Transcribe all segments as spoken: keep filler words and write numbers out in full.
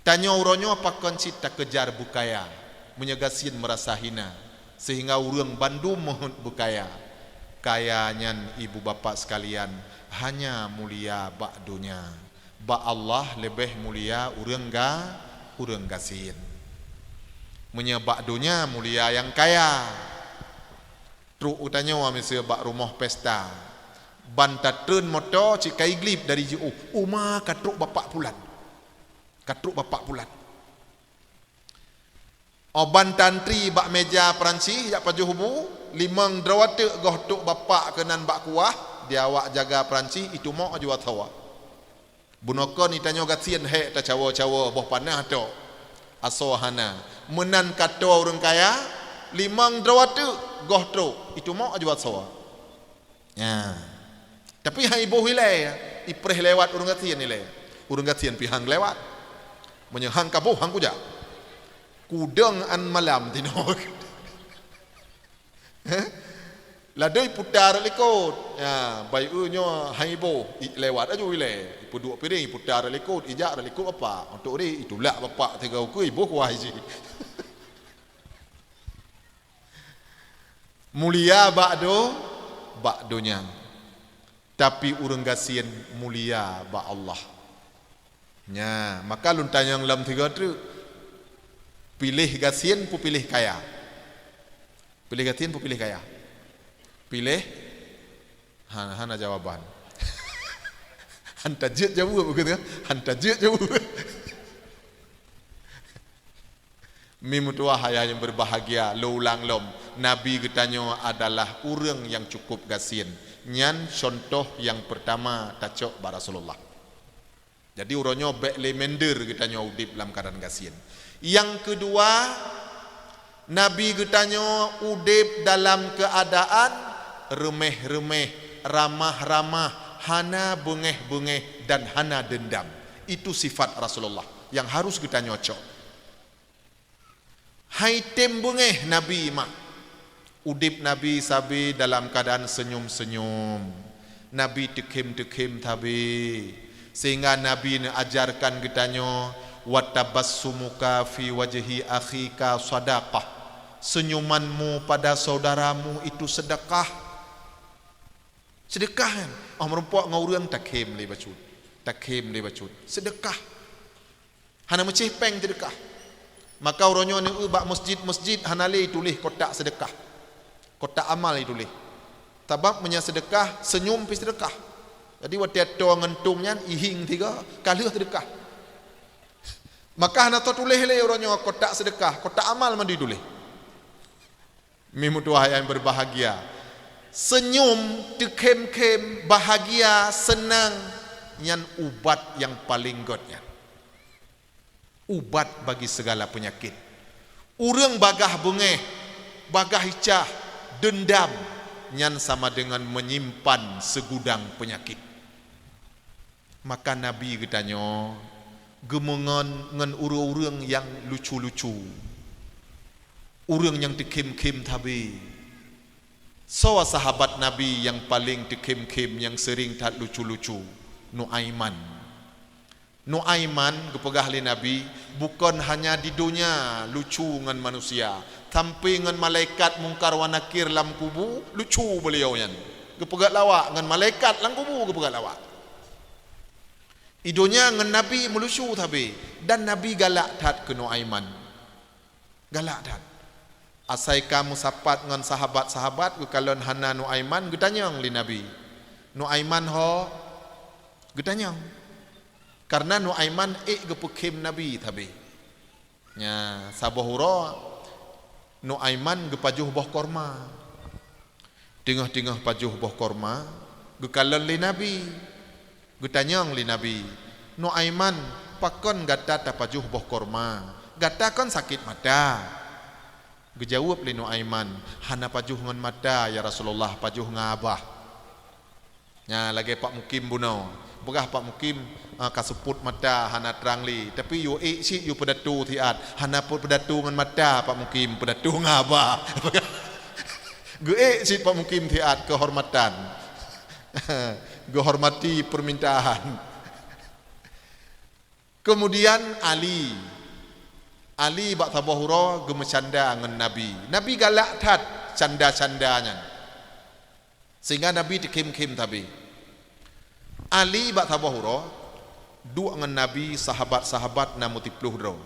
Tanyoe uroe nyoe pakon cit takeujar beukaya, meunyoe gasien meurasa hina, seuhingga ureuëng bandum meuheuét beukaya. Kaya nyan, ibu bapak sekalian, hanya mulia bak donya. Bak Allah leubeh mulia ureuëng ga-, ureuëng gasien. Meunyoe bak donya mulia nyang kaya, trok geutanyoe miseue bak rumoh pesta, ban tatreun moto cit ka iglip dari jiôh, "Uma ka trok bapak pulan, ka trok bapak pulan." Óh ban tantri bak meja Peuransih jak pajoh bu, limong droe teuk goh trok bapak keunan bak kuah, di awak jaga Peuransih itumok aju asoe. Bunoe kon itanyoe gasien hék tacawo-cawo boh panah tok, asoe hana. Meunan ka toe ureuëng kaya, limong droe teuk goh trok itumok aju asoe. Nya. Tapi hai boh ilée, ipreh lewat ureuëng gasien ilée. Ureuëng gasien pih han lewat. Meunyoe han ka boh, han kujak. Kudong an malam tinoe. Heh? Ladoi putar likot. Ya, bai eu nyoe hai boh, i-, lewat aju ilée. Ipeuduek piring, putar likot, ijak likot bapak. Untuk ri, itulak bapak tiga ukeue, iboh kuah iji. Mulia bak do-, bak donya, tapi ureuëng gasien mulia bak Allah. Nya, maka lôn tanyong lom tiga treuk, piléh gasien peu piléh kaya? Piléh gasien peu piléh kaya? Piléh, ha, hana jawaban. Han tajeuet jaweueb, begitu kan? Han tajeuet jaweueb. Mimeutuwah ayah nyang berbahagia, lôn ulang lom, Nabi geutanyoe adalah ureuëng nyang cukup gasien. Nyan cuntoh nyang peurtama tacok bak Rasulullah. Jadi, uroe nyoe bék lé minder geutanyoe udeb lam keuadaan gasien. Nyang keudua, Nabi geutanyoe udeb dalam keuadaan reumeh-reumeh, ramah-ramah, hana beungéh-beungéh dan hana deundam. Itu sifat Rasulullah nyang harus geutanyoe cok. Hai tem beungéh Nabi mak. Udeb Nabi sabe dalam keuadaan seunyum-seunyum. Nabi teukhém-teukhém sabe. Sehingga Nabi neuajarkan geutanyoe, "Wa tabassumuka fi wajhi akhika sadaqah." Seunyumanmu pada saudaramu itu sedekah. Sedekah kan? Oh, meurumpok ngon ureuëng takhém lé bacut. Takhém lé bacut. Sedekah. Hana meucéh péng teudeukah. Maka uroe nyoe neueu bak masjid-masjid hana lé tuléh kotak seudeukah. Kotak amal ituléh. Sabab meunyoe seudeukah, seunyum pih seudeukah. Jadi watée toe ngon tueng nyan ihieng tiga, ka lheueh seudeukah. Maka hana tatuléh lé uroe nyoe kotak seudeukah, kotak amal mandum ituléh. Mimeutuwah nyang berbahagia, seunyum, teukhém-khém, bahagia, seunang, nyan ubat nyang paleng gét nyan. Ubat bagi segala peunyakét. Ureuëng bagaih beungéh, bagaih cah, deundam, nyan sama deungon meunyimpan seugudang peunyakét. Maka Nabi geutanyoe geumeungon ngon ureuëng-ureuëng nyang lucu-lucu, ureuëng nyang teukhém-khém sabe. Soe sahabat Nabi nyang paleng teukhém-khém, nyang seuring that lucu-lucu? Nuaiman. Nuaiman geupeugah lé Nabi, bukon hanya di donya lucu ngon manusia, sampai ngon malaikat Mungkar wa Nakir lam kubu lucu beuliau nyan. Geupeugét lawak ngon malaikat lam kubu, geupeugét lawak. Di donya ngon Nabi meulucu sabe, dan Nabi galak that keu Nuaiman. Galak that. Asai ka meusapat ngon sahabat-sahabat, geukalon hana Nuaiman, geutanyong lé Nabi, "Nuaiman ho?" Geutanyong. Karena Nuaiman ék geupeukhém Nabi sabe. Nya, saboh uroe, Nuaiman geupajoh boh korma. Teungoh-teungoh pajoh boh korma, geukalon lé Nabi. Geutanyong lé Nabi, "Nuaiman, pakon gata tapajoh boh korma? Gata kon sakét mata?" Geujaweueb lé Nuaiman, "Hana pajoh ngon mata, ya Rasulullah, pajoh ngon abah." Nya lagée Pak Mukim bunoe. Peugah Pak Mukim, ah, ka seupôt mata hana trang lé, tapi yue ék cit yue peudato siat, hana peu-, peudato ngon mata Pak Mukim, peudato ngon abah. Geuék cit Pak Mukim siat keuhormatan. Geuhormati permintaan. Keumudian Ali. Ali bak saboh uroe geumeucanda ngon Nabi. Nabi galak that canda-canda nyan. Sehingga Nabi teukhém-khém sabe. Ali bak saboh uroe duek ngon Nabi, sahabat-sahabat na meusiploh droe.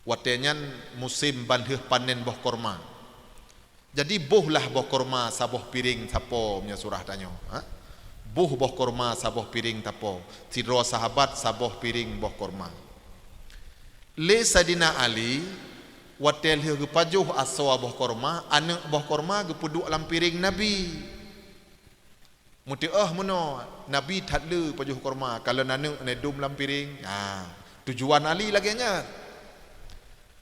Watée nyan musém ban lheueh panen boh korma. Jadi boh lah boh korma saboh piréng sapo, meunyoe surah tanyoe, ha? Boh boh korma saboh piréng sapo, sidroe sahabat saboh piréng boh korma. Lé Saidina Ali, watée lheueh geupajoh asoe boh korma, aneuëk boh korma geupeuduek lam piréng Nabi. Meuteuôh meunoe, Nabi that le pajoh korma, kalon aneuëk na dum lam piréng. Nah, tujuan Ali lagée nyan.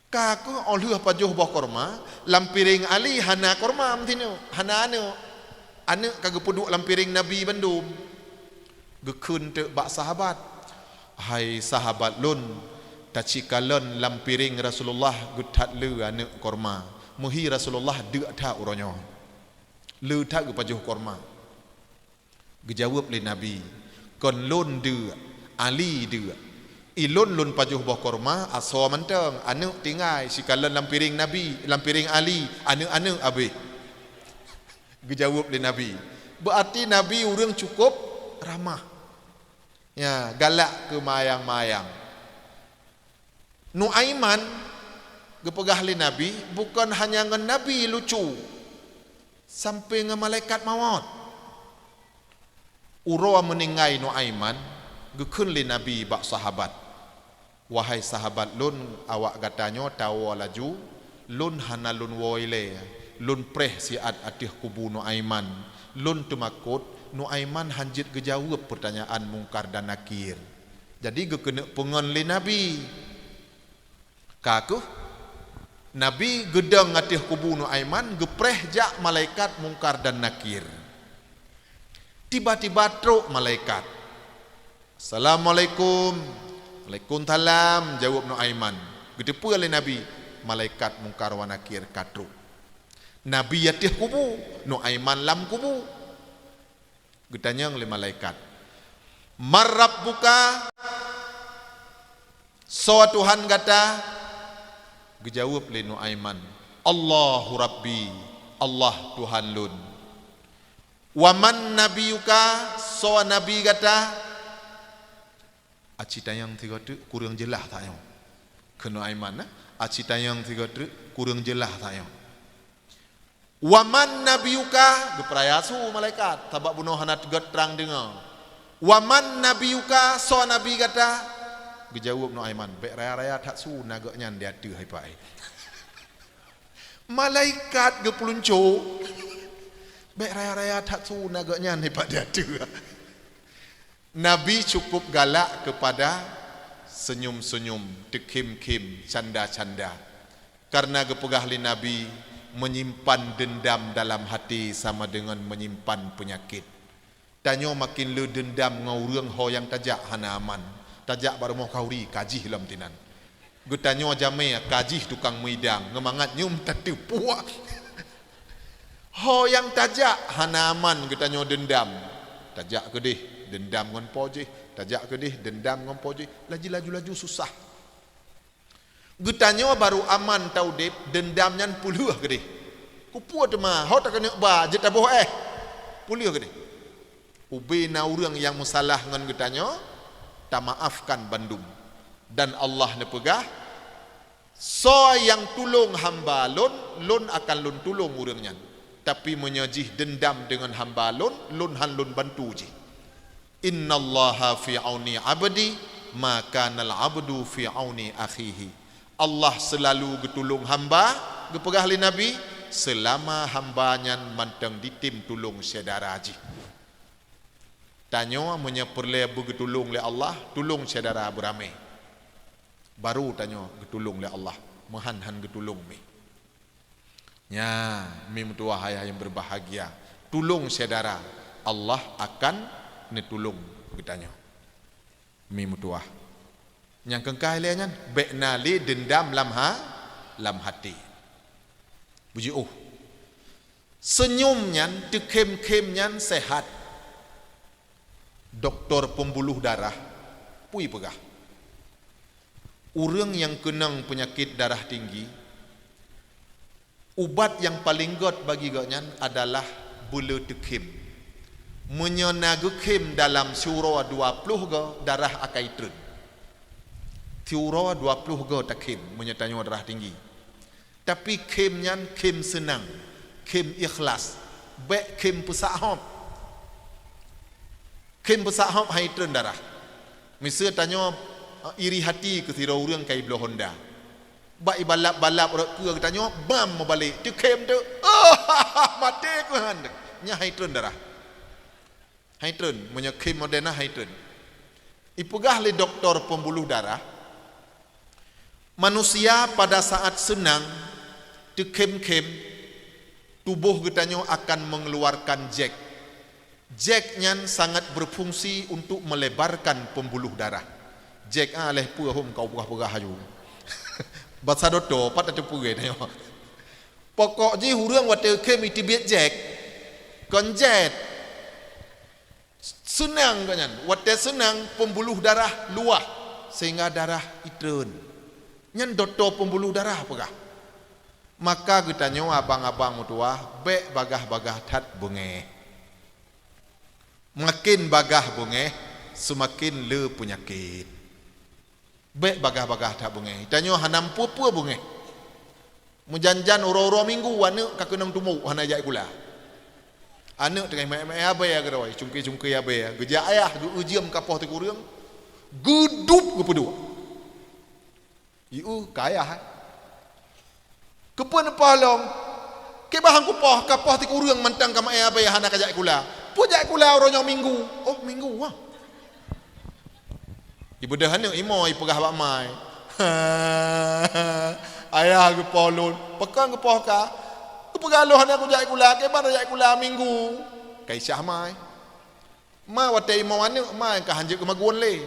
Ka kheueh óh lheueh pajoh boh korma, lam piréng Ali hana korma meusineuk, hana aneuëk. Aneuëk ka geupeuduek lam piréng Nabi bandum. Geukheun teuk bak sahabat, "Hai sahabat lôn, tacikalon lam piréng Rasulullah geuthat le aneuëk korma. Meuhi Rasulullah deuk that uroe nyoe. Le that geupajoh korma." Geujaweueb lé Nabi, "Kon lôn deuk, Ali deuk. Ilôn lôn pajoh boh korma, asoe mantong, aneuëk tinggai, sikalon lam piréng Nabi, lam piréng Ali, aneuëk-aneuëk habéh." Geujaweueb lé Nabi. Beuarti Nabi ureuëng cukup ramah. Ya, galak keu mayang-mayang. Nuaiman geupeugah lé Nabi, bukon hanya ngon Nabi lucu, sampoe ngon malaikat mawöt. Uroe meuninggai Nuaiman, geukheun lé Nabi bak sahabat, "Wahai sahabat lôn, awak gata nyoe tawoe laju, lôn hana lôn woe ilée, lôn preh siat ateueh kubu Nuaiman. Lôn teumakot Nuaiman hana jeuet geujaweueb peurtanyaan Mungkar dan Nakir." Jadi geukeuneuk peungon lé Nabi. Ka kheueh Nabi geudong ateueh kubu Nuaiman, geupreh jak malaikat Mungkar dan Nakir. Tiba-tiba trok malaikat. "Assalamualaikum." "Waalaikumsalam," jaweueb Nuaiman. Geuteupeue lé Nabi, malaikat Mungkar wa Nakir ka trok. Nabi ateueh kubu, Nuaiman lam kubu. Geutanyong lé malaikat, "Man rabbuka?" "Soe Tuhan gata?" Geujaweueb lé Nuaiman, "Allahu Rabbi, Allah Tuhan lôn." "Wa man nabiyuka?" "Soe nabi gata?" "Aci tanyong sigoe treuk, kureueng jeulaih tanyoe," kheun Nuaiman, na? "Aci tanyong sigoe treuk, kureueng jeulaih tanyoe." "Wa man nabiyuka?" Geupeuraya su malaikat, sabab bunoe hana teugot trang deungoe. "Wa man nabiyuka?" "Soe nabi gata?" Geujaweueb Nuaiman, "Bék raya-raya that su na gobnyan di ateueh hai pai." Malaikat geupeuluncok. "Bék raya-raya that su na gobnyan hai pai di ateueh." Nabi cukup galak keupada senyum-senyum, teukhém-khém, canda-canda. Karena geupeugah lé Nabi, "Menyimpan dendam dalam hati sama dengan menyimpan penyakit." Tanyoe makin le dendam ngon ureuëng, ho nyang tajak hana aman. Tajak bak rumoh khauri, ka jih lom tinan. Geutanyoe jamé ka jih tukang meuidang, ngon mangat nyoe tateupuak. Ho nyang tajak hana aman geutanyoe dendam. Tajak keudeh, dendam ngon po jih, tajak keudeh, dendam ngon po jih. Laju-laju-laju susah. Geutanyoe baru aman taudeb, dendam nyan peulheueh keudeh. Keupeue teuma, ho takeuneuk ba, jeuet taboh éh. Peulheueh keudeh. Ubé na ureuëng nyang meusalah ngon geutanyoe, tamaafkan bandum. Dan Allah neupeugah, "Soe nyang tulông hamba Lôn, Lôn akan Lôn tulông ureuëng nyan. Tapi meunyoe jih dendam deungon hamba Lôn, Lôn hán Lôn bantu jih." "Innallaha fi auni abdi, ma kanal abdu fi auni akhihi." Allah seulalu geutulông hamba, geupeugah lé Nabi, seulama hamba nyan mantong ditem tulông syedara jih. Tanyoe meunyoe peureulée beugeutulông lé Allah, tulông syedara beuramé. Baru tanyoe geutulông lé Allah, meuhan hán geutulông mi. Nya, mi meutuwah ayah nyang berbahagia, tulông syedara, Allah akan neutulông geutanyoe. Mi meutuwah. Nyang keungkai lé nyan, bék na lé deundam lam ha-, lam haté. Bujiôh. Seunyum nyan, teukhém-khém nyan seuhat. Doktor peumbuluh darah, peue peugah? Ureuëng nyang keunong peunyakét darah tinggi, ubat nyang paleng gét bagi gobnyan adalah beule teukhém. Meunyoe na geukhém dalam siuroe dua ploh goe, darah akai treun. Siuroe dua ploh goe takhém meunyoe tanyoe darah tinggi. Tapi khém nyan khém seunang, khém ikhlas, bék khém peusak hop. Khém peusak hop hai treun darah. Miseue tanyoe, eh, iri hati keu sidroe ureuëng ka ibloe honda. Bak ibalap-balap rot keue geutanyoe, bam meubalek, teukhém teuk. Oh, maté keuhan teuk. Nyan hai treun darah. Hai treun, meunyoe khém modern na hai treun. Ipeugah lé doktor pembuluh darah, manusia pada saat seunang teukhém-khém, tuboh geutanyoe akan mengeluarkan jak. Jak nyan sangat berfungsi untuk melebarkan pembuluh darah. Jak ah lheueh peue hom kau peugah-peugah aju. Basa doto pat tateupeue tanyoe. Pokok jih ureuëng watée khém iteubiet jak, kon jét. Seunang geuh nyan, watée seunang pembuluh darah luwah sehingga darah itreun. Nyan doto pembuluh darah peugah. Maka geutanyoe abang-abang meutuwah bék bagah-bagah that beungéh. Makin bagah beungéh, seumakin le peunyakét. Bék bagah-bagah that beungéh. Tanyoe hana peue-peue beungéh. Meujan-jan uroe-uroe minggu aneuëk ka keunong tumbok hana jak sikula. Aneuëk teungoh meu'é-meu'é abée keudroe, cungke-cungke abée. Geujak ayah geu-eu jeuem ka poh sikureueng, geudup geupeuduek. Ieu ka ayah, eh. Keupeue neupoh lom? Kiban han kupoh, ka poh sikureueng mantong ka meu'é abée hana ka jak sikula. Peue jak sikula uroe nyoe minggu? Oh, minggu ah. Ibeudôh aneuëk imo ipeugah bak mai, "Ayah geupoh lôn." "Pakon geupoh kah?" "Geupeugah lôn hana kujak sikula, kiban jak sikula minggu." Ka isyah mai. Ma watée imo aneuëk, ma nyang ka hanjeuet geumagun lé.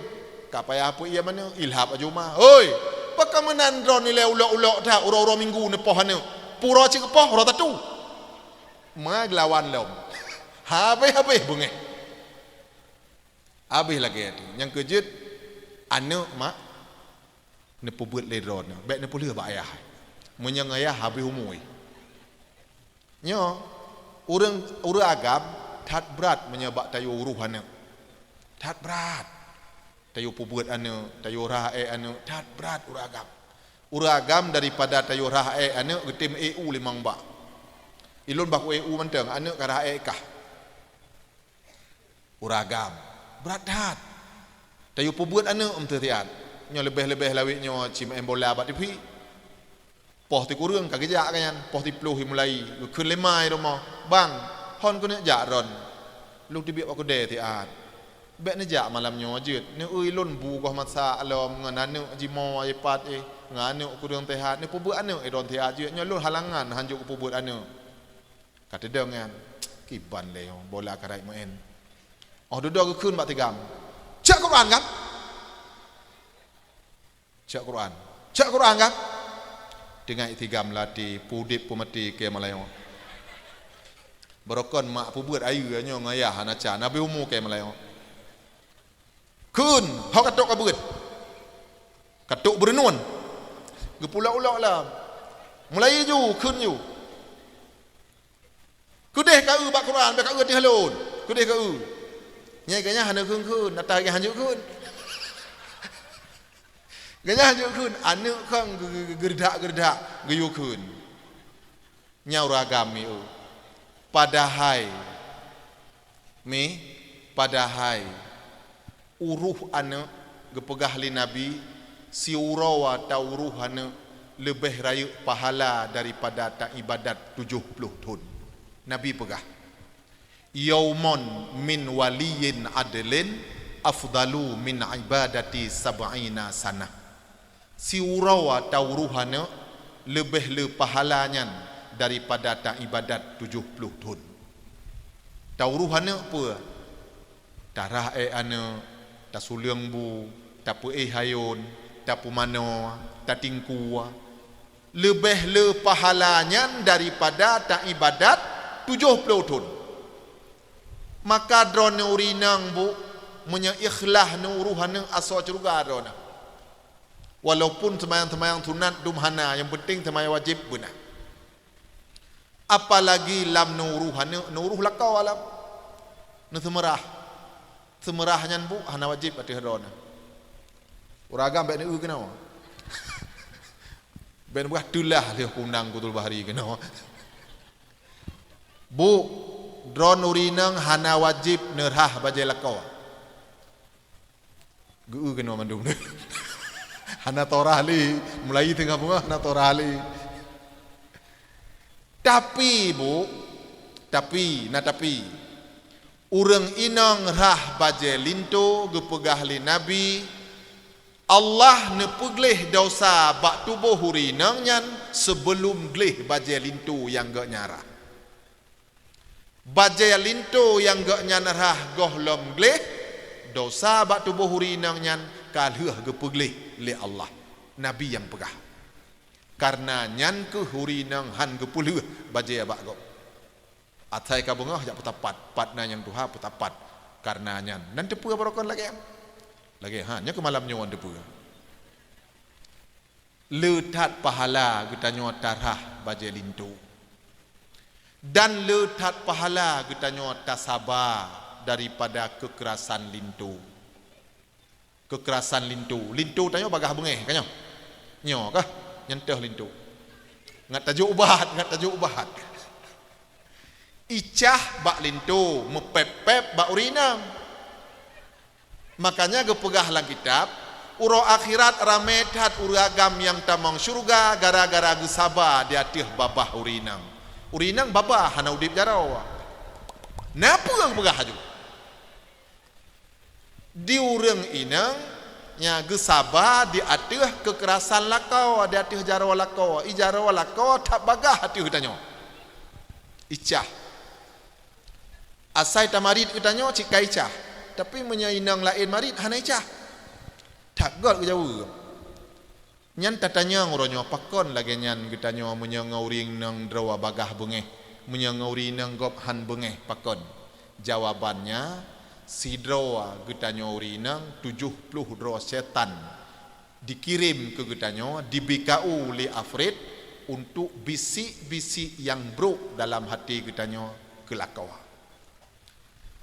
Ka payah peuiem aneuëk, ilhab aju ma. "Hoi, pakon meunan droeneuh lé ulok-ulok that uroe-uroe minggu neupoh aneuëk? Pue uroe cit geupoh, uroe tatu." Ma geulawan lom. Habéh-habéh beungéh. Habéh lagée nyan. Nyang keujeuet, aneuëk mak neupeubeuet lé droeneuh, bék neupeulheueh bak ayah. Meunyoe ngon ayah habéh umu. Nyoe, ureuëng, ureuëng agam that brat meunyoe bak tayue uroh aneuëk. That brat. Tayue peubeuet aneuëk, tayue rhah ék aneuëk, that brat ureuëng agam. Ureuëng agam daripada tayue rhah ék aneuëk geutem ék u limong bak. Ilôn bah ku ék u mantong, aneuëk ka rhah ék kah. Ureuëng agam, brat that. Tayue peubeuet aneuëk meuteusiat. Nyoe leubeh-leubeh lawét nyoe ci maén bola bak tipi. Poh sikureueng ka geujak ka nyan, poh siploh mulai geukheun lé ma i rumoh, "Bang, hon keuneuk jak droen? Lôn teubiet bak keudée siat. Bék neujak malam nyoe jeuet, neueu lôn bu goh masak lom ngon aneuëk jimoe ipat éh, ngon aneuëk kureueng siat, neupeubeuet aneuëk i droen siat jeuet, nyoe lôn halangan hanjeuet kupeubeuet aneuëk." Ka teudong nyan, kiban lé nyoe bola ka rayeuk meu'én. Oh dudoe geukheun bak tigam, "Cok Quran kan? Cok Quran. Cok Quran kan?" Teungoh tigam latih, peudeb peumaté kée meulayeue. Barokon mak peubeuet ayeue nyoe ngon ayah hana can, habéh umu kée meulayeue. "Kheun, ho katok ka beuet. Katok beureunuen." Geupulok-ulok lom. Mulai ju, kheun ju. "Keudeh ka eu bak Quran, bék ka eu ateueh lôn. Keudeh ka eu." Nyai geuhnyan hana kheun-kheun, ata geuhnyan hanjeuet kheun. Geuhnyan hanjeuet kheun, aneuëk kheun geu-, geu-, geuredak-geuredak geuyue kheun. Nyan ureuëng agam mi eu. Padahai, mi, padahai uroh aneuëk geupeugah lé Nabi, siuroe tauroh aneuëk leubeh rayeuk pahala daripada taibadat tujoh ploh thon. Nabi peugah, "Yaumun min waliyyin adlin afdalu min ibadati sab'ina sanah." Siuroe tauroh aneuëk leubeh le pahala nyan daripada taibadat tujoh ploh thon. Tauroh aneuëk peue? Tarah ék aneuëk, tasuleueng bu, tapeuéh hayôn, tapeumanoe, tatingkue. Leubeh le pahala nyan daripada taibadat tujoh ploh thon. Maka droeneuh ureuëng inong bu, meunyoe ikhlas neuroh aneuëk asoe syeuruga droeneuh. Walaupun seumayang-seumayang sunat dum hana, nyang penting seumayang wajéb beuna. Apalagi lam neuuruh aneuk, neuuruh lakoe lam. Neuseumeurah. Seumeurah nyan bu hana wajéb ateueh droeneuh. Ureueng agam bèk neueu keunoe. Bèk neupeugah teulah lheueh kundang Qutul Bahri keunoe. Bu, droeneuh ureueng inong hana wajéb neurhah bajèe lakoe. Geu-eu keunoe mandum. Hana torah lé, mulai teungoh beungoh hana torah lé. Tapi, bu, tapi, na tapi, ureueng inong rhah bajèe linto geupeugah lé Nabi, Allah neupeugleh desya bak tuboh ureueng inong nyan seubeulom gleh bajèe linto nyang geuh nyan rhah. Bajèe linto nyang geuh nyan rhah gohlom gleh, desya bak tuboh ureueng inong nyan ka lheueh geupeugleh lé Allah. Nabi nyang peugah. Kareuna nyan keuh ureueng inong han geupeulheueh bajèe bak gob. Asai ka beungoh jak peusapat, pat na nyang tuha peusapat. Kareuna nyan, nan teupeue barokon lagèe nyan. Lagèe ha, nyoe keu malam nyoe teupeue. Le that pahala geutanyoe tarhah bajèe linto. Dan le that pahala geutanyoe tasaba daripada keukerasan linto. Keukerasan linto. Linto tanyoe bagaih beungèh ka nyoe. Nyoe kah? Nyan teuh linto. Ngat tajok ubat, ngat tajok ubat. Icah bak linto, meupép-pép bak ureueng inong. Makanya geupeugah lam kitab, uroe akhirat ramé that ureueng agam nyang tamong syeuruga gara-gara geusaba di ateueh babah ureueng inong. Ureueng inong babah hana udép jaroe. Na peue geupeugah laju? Di ureueng inong nyang geusaba di ateueh keukerasan lakoe, di ateueh jaroe lakoe. I jaroe lakoe that bagaih ateueh tanyoe. Icah. Asai tamarit geutanyoe cit ka icah, tapi meunyoe inong laén marit hana icah. That göt geujaweub. Nyan tatanyong uroe nyoe pakon lagèe nyan geutanyoe meunyoe ngon ureueng inong droe bagaih beungèh, meunyoe ngon ureueng inong gob han beungèh pakon? Jawabannya, sidroe geutanyoe ureueng inong tujoh ploh droe syetan dikirém keu geutanyoe, dibikau lé afrit untuk bisik-bisik nyang brok dalam até geutanyoe keu lakoe.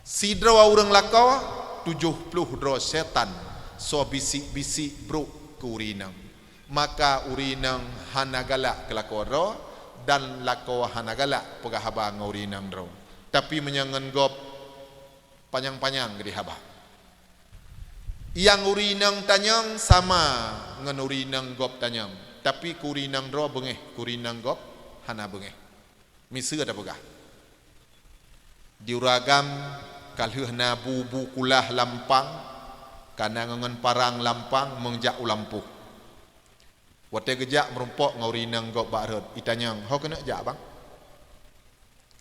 Sidroe ureueng lakoe, tujoh ploh droe syetan soe bisik-bisik brok keu ureueng inong. Maka ureueng inong hana galak keu lakoe droe dan lakoe hana galak peugah haba ngon ureueng inong droe. Tapi meunyoe ngon gob panyang-panyang geudeh haba. Nyang ureueng inong tanyong sama ngon ureueng inong gob tanyong, tapi keu ureueng inong droe beungèh, keu ureueng inong gob hana beungèh. Miseue tapeugah, di ureueng agam ka lheueh na bu-bu kulah lam pang, ka na ngon parang lam pang meujak u lampôh. Watèe geujak meurumpok ngon ureueng inong gob bak rot, itanyong, "Ho keuneuk jak, Bang?"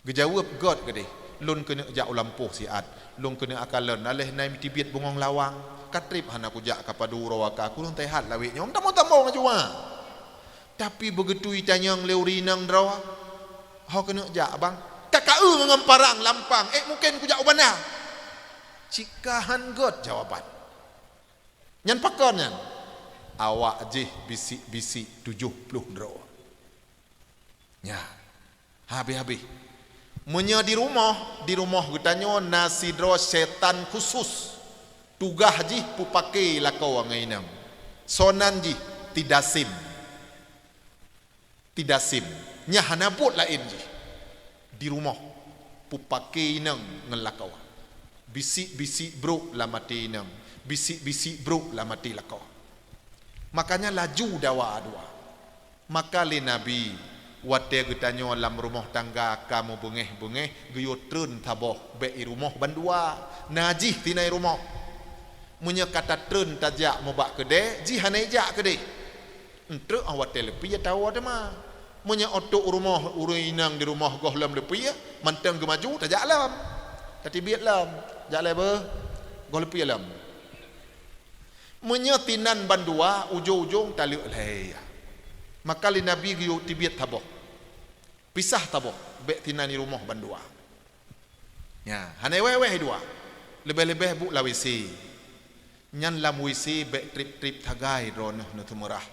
Geujaweub göt geudeh, "Lôn keuneuk jak u lampôh siat, lôn keuneuk akalon, aléh na meuteubit bungöng lawang. Ka trép hana kujak ka padum uroe ka, kureueng teuhat lawét nyoe, tamong-tamong laju wa." Tapi begitu itanyong lé ureueng inong droe, "Ho keuneuk jak, Bang?" "Ka kaeu ngon parang lam pang, ék mungken kujak u banda." Cit ka han göt jawaban. Nyan pakon nyan? Awak jih bisik-bisik tujoh ploh droe. Nya, habéh-habéh. Meunyoe di rumoh, di rumoh geutanyoe na sidroe syetan khusus. Tugaih jih peupake lakoe ngon inong. Soe nan jih? Tidasim. Tidasim. Nyan hana buet laén jih. Di rumoh, peupake inong ngon lakoe. Bisik-bisik brok lam até inong. Bisik-bisik brok lam até lakoe. Makanya laju dawa dua. Maka lé Nabi, watèe geutanyoe lam rumoh tangga ka meubeungèh-beungèh, geuyue treun saboh bèk i rumoh bandua, na jih tinai rumoh. Meunyoe ka tatreun tajak mubak keudè, jih hana ijak keudè. Eunteuk watèe leupie tawoe teuma. Meunyoe otôk rumoh ureueng inong di rumoh gohlom leupie, mantong geumaju tajak lom. Tateubiet lom, jak lé beuh, goh leupie lom. Meunyoe tinan bandua, ujong-ujong taleuek lhèe. Maka lé Nabi geuyue teubiet saboh. Pisah saboh, bèk tinan i rumoh bandua. Nya, hana wèh-wèh dua. Leubeh-leubeh bu lam W C. Nyan lam W C bék treb-treb sagai droeneuh neuseumeurah.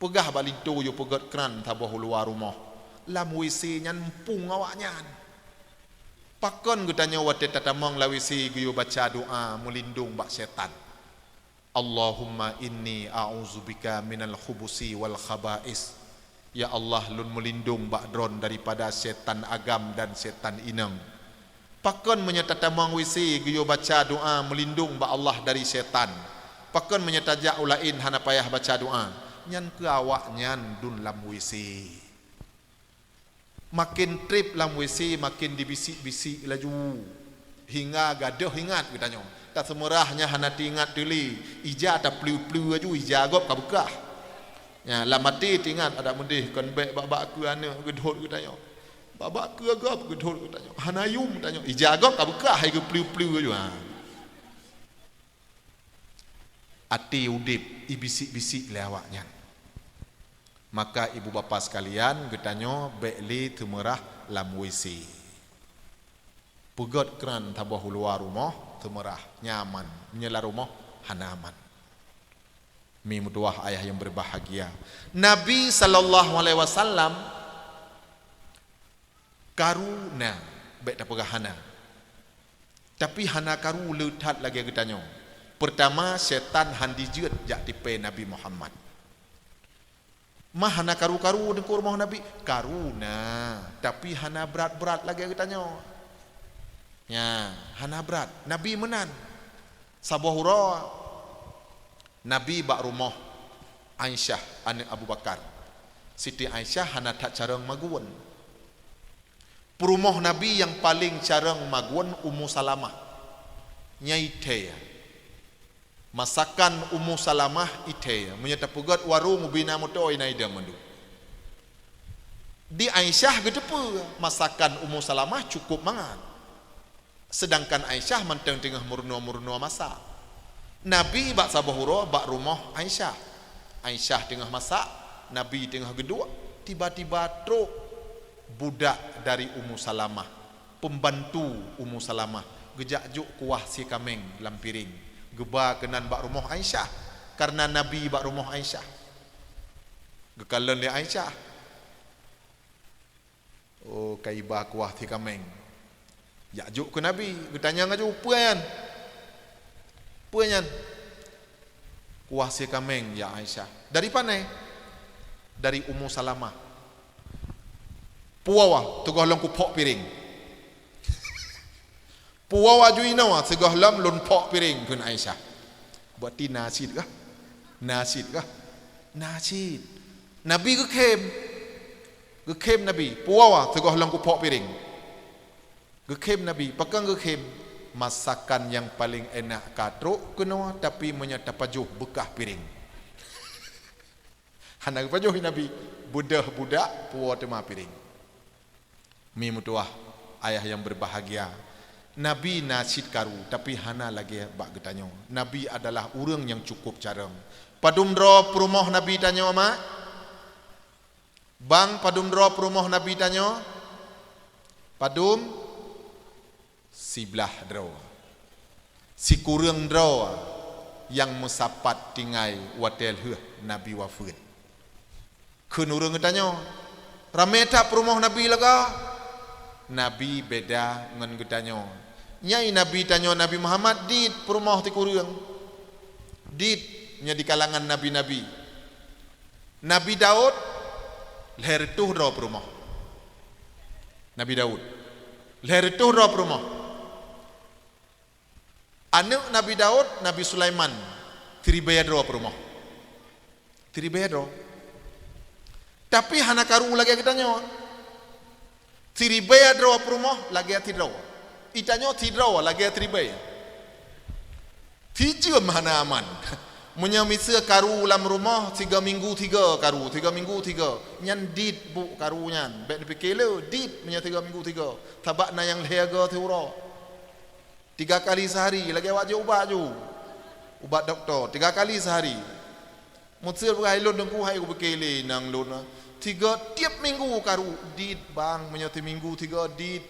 Peugah bak linto yue peugét kran saboh u luwa rumoh. Lam W C nyan muphom awaknyan. Pakon geutanyoe watée tatamong lam W C geuyue baca doa meulindong bak syaitan? Allahumma inni a'udzubika minal khubusi wal khaba'is. Ya Allah, lôn meulindong bak Droen daripada syaitan agam dan syaitan inong. Pakon meunyoe tatamong W C geuyue baca doa meulindong bak Allah dari syaitan? Pakon meunyoe tajak u laén hana payah baca doa? Nyan keu awaknyan dum lam W C. Maken treb lam W C, maken dibisik-bisik laju. Hingga gadôh ingat geutanyoe. Taseumeurah nyan hana teuingat teuli, ija tapleu-pleu laju, ija gob ka beukah. Nya, lam até teuingat adak meudeh kon bék bak-bak keue aneuk geudhôt geutanyoe. Bak-bak keue gob geudhôt geutanyoe. Hana yum tanyoe. Ija gob ka beukah hai geupleu-pleu laju. Ha. Até udeb ibisik-bisik lé awaknyan. Maka ibu bapa sekalian, geutanyoe bék lé teumeurah lam W C. Peugét kran saboh u luwa rumoh, teumeurah, nyaman. Meunyoe lam rumoh, hana aman. Mi meutuwah ayah yang berbahagia. Nabi sallallahu alaihi wasallam karu na, bék tapeugah hana. Tapi hana karu le that lagée geutanyoe. Peurtama, syaitan han dijeuet jak tipée Nabi Muhammad. Mah hana karu-karu teungku rumoh Nabi? Karu na, tapi hana brat-brat lagée geutanyoe. Nya, hana brat. Nabi meunan. Saboh uroe Nabi bak rumoh Aisyah, aneuk Abu Bakar. Siti Aisyah hana that carông magun. Peurumoh Nabi nyang paleng carông magun Ummu Salamah. Nyan ithée. Masakan Ummu Salamah ithée. Meunyoe tapeugét warong ubena moto inan idam mandum. Di Aisyah geuteupeue masakan Ummu Salamah cukup mangat. Seudangkan Aisyah mantong teungoh meurunoe-meurunoe masak. Nabi bak saboh uroe bak rumoh Aisyah. Aisyah teungoh masak, Nabi teungoh geuduek, tiba-tiba trok budak dari Ummu Salamah, peumbantu Ummu Salamah, geujak jok kuah sie kaméng lam piréng, geuba keunan bak rumoh Aisyah, kareuna Nabi bak rumoh Aisyah. Geukalon lé Aisyah, "Oh, ka iba kuah sie kaméng." Jak jok keu Nabi, geutanyong laju, "Peue nyan? Peue nyan?" "Kuah sie kaméng, ya Aisyah." "Dari pane?" "Dari Ummu Salamah." "Puwoe, teungoh lôn kuphok piréng." "Puwoe aju inoe, teungoh lom lôn phok piréng," kheun Aisyah. Berarti na cit kah? Na cit kah? Na cit. Nabi geukhém. Geukhém Nabi. "Puwoe, teungoh lôn kuphok piréng." Geukhém Nabi. Pakon geukhém? Masakan nyang paleng enak ka trok keunoe, tapi meunyoe tapajoh beukah piréng. Hana geupajoh Nabi. Beudôh budak, puwoe teuma piréng. Mi meutuwah ayah yang berbahagia. Nabi na cit karu, tapi hana lagée bak geutanyoe. Nabi adalah ureuëng nyang cukup carông. Padum droe peurumoh Nabi tanyoe, mak? Bang, padum droe peurumoh Nabi tanyoe? Padum? Siblaih droe. Sikureueng droe nyang meusapat tinggai watée lheueh Nabi wafeuet. Kheun ureuëng geutanyoe, "Ramé that peurumoh Nabi lagoe?" Nabi beda ngon geutanyoe. Nyai Nabi tanyoe Nabi Muhammad dit peurumoh sikureueng. Dit nyoe di kalangan nabi-nabi. Nabi Daud lhée reutôh droe peurumoh. Nabi Daud lhée reutôh droe peurumoh. Aneuk Nabi Daud, Nabi Sulaiman, siribée droe peurumoh. Siribée droe. Tapi hana karu lagée geutanyoe. Siribée droe peurumoh lagée sidroe. Geutanyoe sidroe lagée siribée. Sijeuem hana aman. Meunyoe miseue karu lam rumoh, sigoe minggu tiga karu, sigoe minggu tiga. Nyan dit bu karu nyan. Bék neupike le, dit meunyoe sigoe minggu tiga. Sabab na nyang lhée goe siuroe. Tiga kali sehari, lagée awak jok ubat ju. Ubat dokto, tiga kali sehari. Meuseuet peugah ilôn teungku hai kupike lé nang lôn. Tiga tieb minggu karu, dit bang, meunyoe timinggu tiga dit.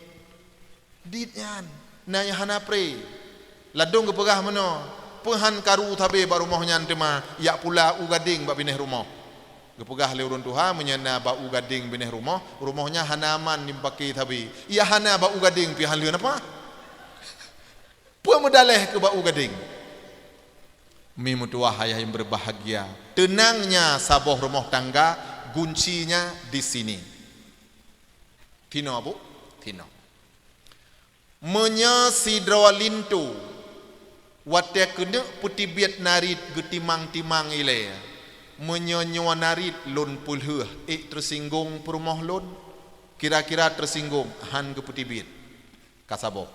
Dit nyan, na nyang hana pre. Ladôm geupeugah meunoe, Peuhan karu sabe bak rumoh nyan teuma, jak pula u gadeng bak binéh rumoh. Geupeugah lé ureuëng tuha, meunyoe na bak u gadeng binéh rumoh, rumoh nyan hana aman jimeupaké sabe. Iya hana bak u gadeng pih han lheueh napa? Peue meudaleh keu bak u gadeng? Mi meutuwah ayah nyang berbahagia, teunangnya saboh rumoh tangga, guncinya di sini. Tinoe, Bu? Tinoe. Meunyoe sidroe linto watée keuneuk peuteubiet narit geutimang-timang ilée, meunyoe nyoe narit lôn peulheueh, ék teusinggong peurumoh lôn? Kira-kira teusinggong, han geupeuteubiet. Ka saboh.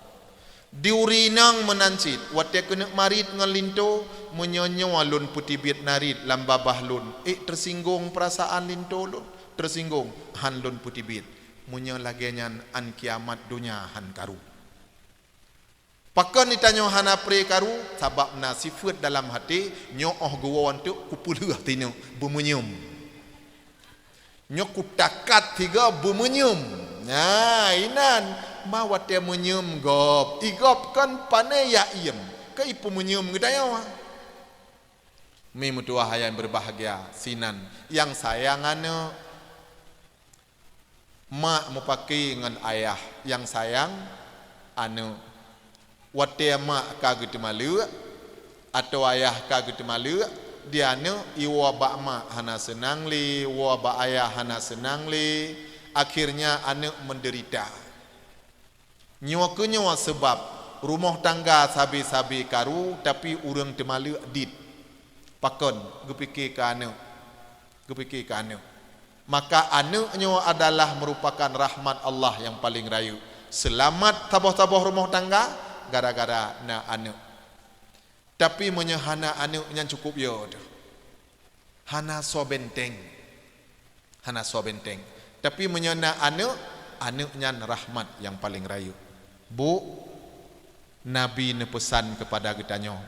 Di ureuëng inong meunan cit, watée keuneuk marit ngon linto, meunyoe nyoe lôn peuteubiet narit lam babah lôn, ék teusinggong peurasaan linto lôn? Teusinggong, han lôn peuteubiet. Meunyoe lagée nyan, án kiamat donya han karu. Pakon geutanyoe hana pré karu? Sabab na sifeuet dalam até, nyoe óh geuwoe teuk kupeulheueh tineuk, beumeunyum. Nyoe kutakat tiga beumeunyum. Nah, inan, ma watée meunyum gob, igop kon pané ya iem, keu ipeumeunyum geutanyoe. Mi meutuwah ayah nyang berbahagia, sinan nyang sayang aneuëk. Mak meupaké ngon ayah, nyang sayang aneuëk. Watée mak ka geuteumaleuek, atau ayah ka geuteumaleuek, di aneuëk iwoe bak mak hana seunang lé, woe bak ayah hana seunang lé, akhirnya aneuëk meudeurita. Nyoe keuh nyoe seubab rumoh tangga sabe-sabe karu, tapi ureuëng teumaleuek dit. Pakon? Geupike keu aneuëk. Geupike keu aneuëk. Maka aneuëk nyoe adalah meurupakan rahmat Allah nyang paleng rayeuk. Seulamat saboh-saboh rumoh tangga gara-gara na aneuëk. Tapi meunyoe hana aneuëk, nyan cukup yo teuh. Hana soe benteng. Hana soe benteng. Tapi meunyoe na aneuëk, aneuëk nyan rahmat nyang paleng rayeuk. Bu, Nabi neupeusan keupada geutanyoe,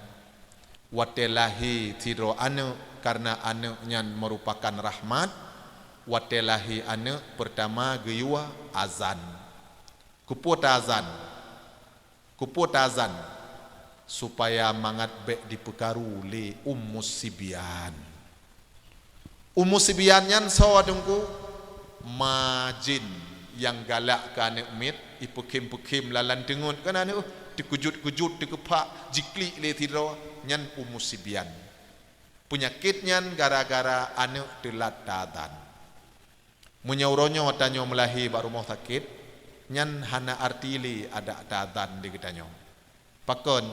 watée lahé sidroe aneuëk, kareuna aneuëk nyan meurupakan rahmat, watée lahé aneuëk peurtama geuyue azan. Keupeue ta azan? Keupeue ta azan? Supaya mangat bék dipeukaru lé Ummu Sibyan. Ummu Sibyan nyan soe, Teungku? Ma jén nyang galak keu aneuëk miet, ipeukhem-peukhem lam teungeut kan aneuëk, teukeujot-keujot, teukeupak, jiklik lé sidroe, nyan Ummu Sibyan. Peunyakét nyan gara-gara aneuëk teulat ta azan. Meunyoe uroe nyoe tanyoe meulahé bak rumoh sakét, nyan hana arti lé adak ta azan di geutanyoe. Pakon?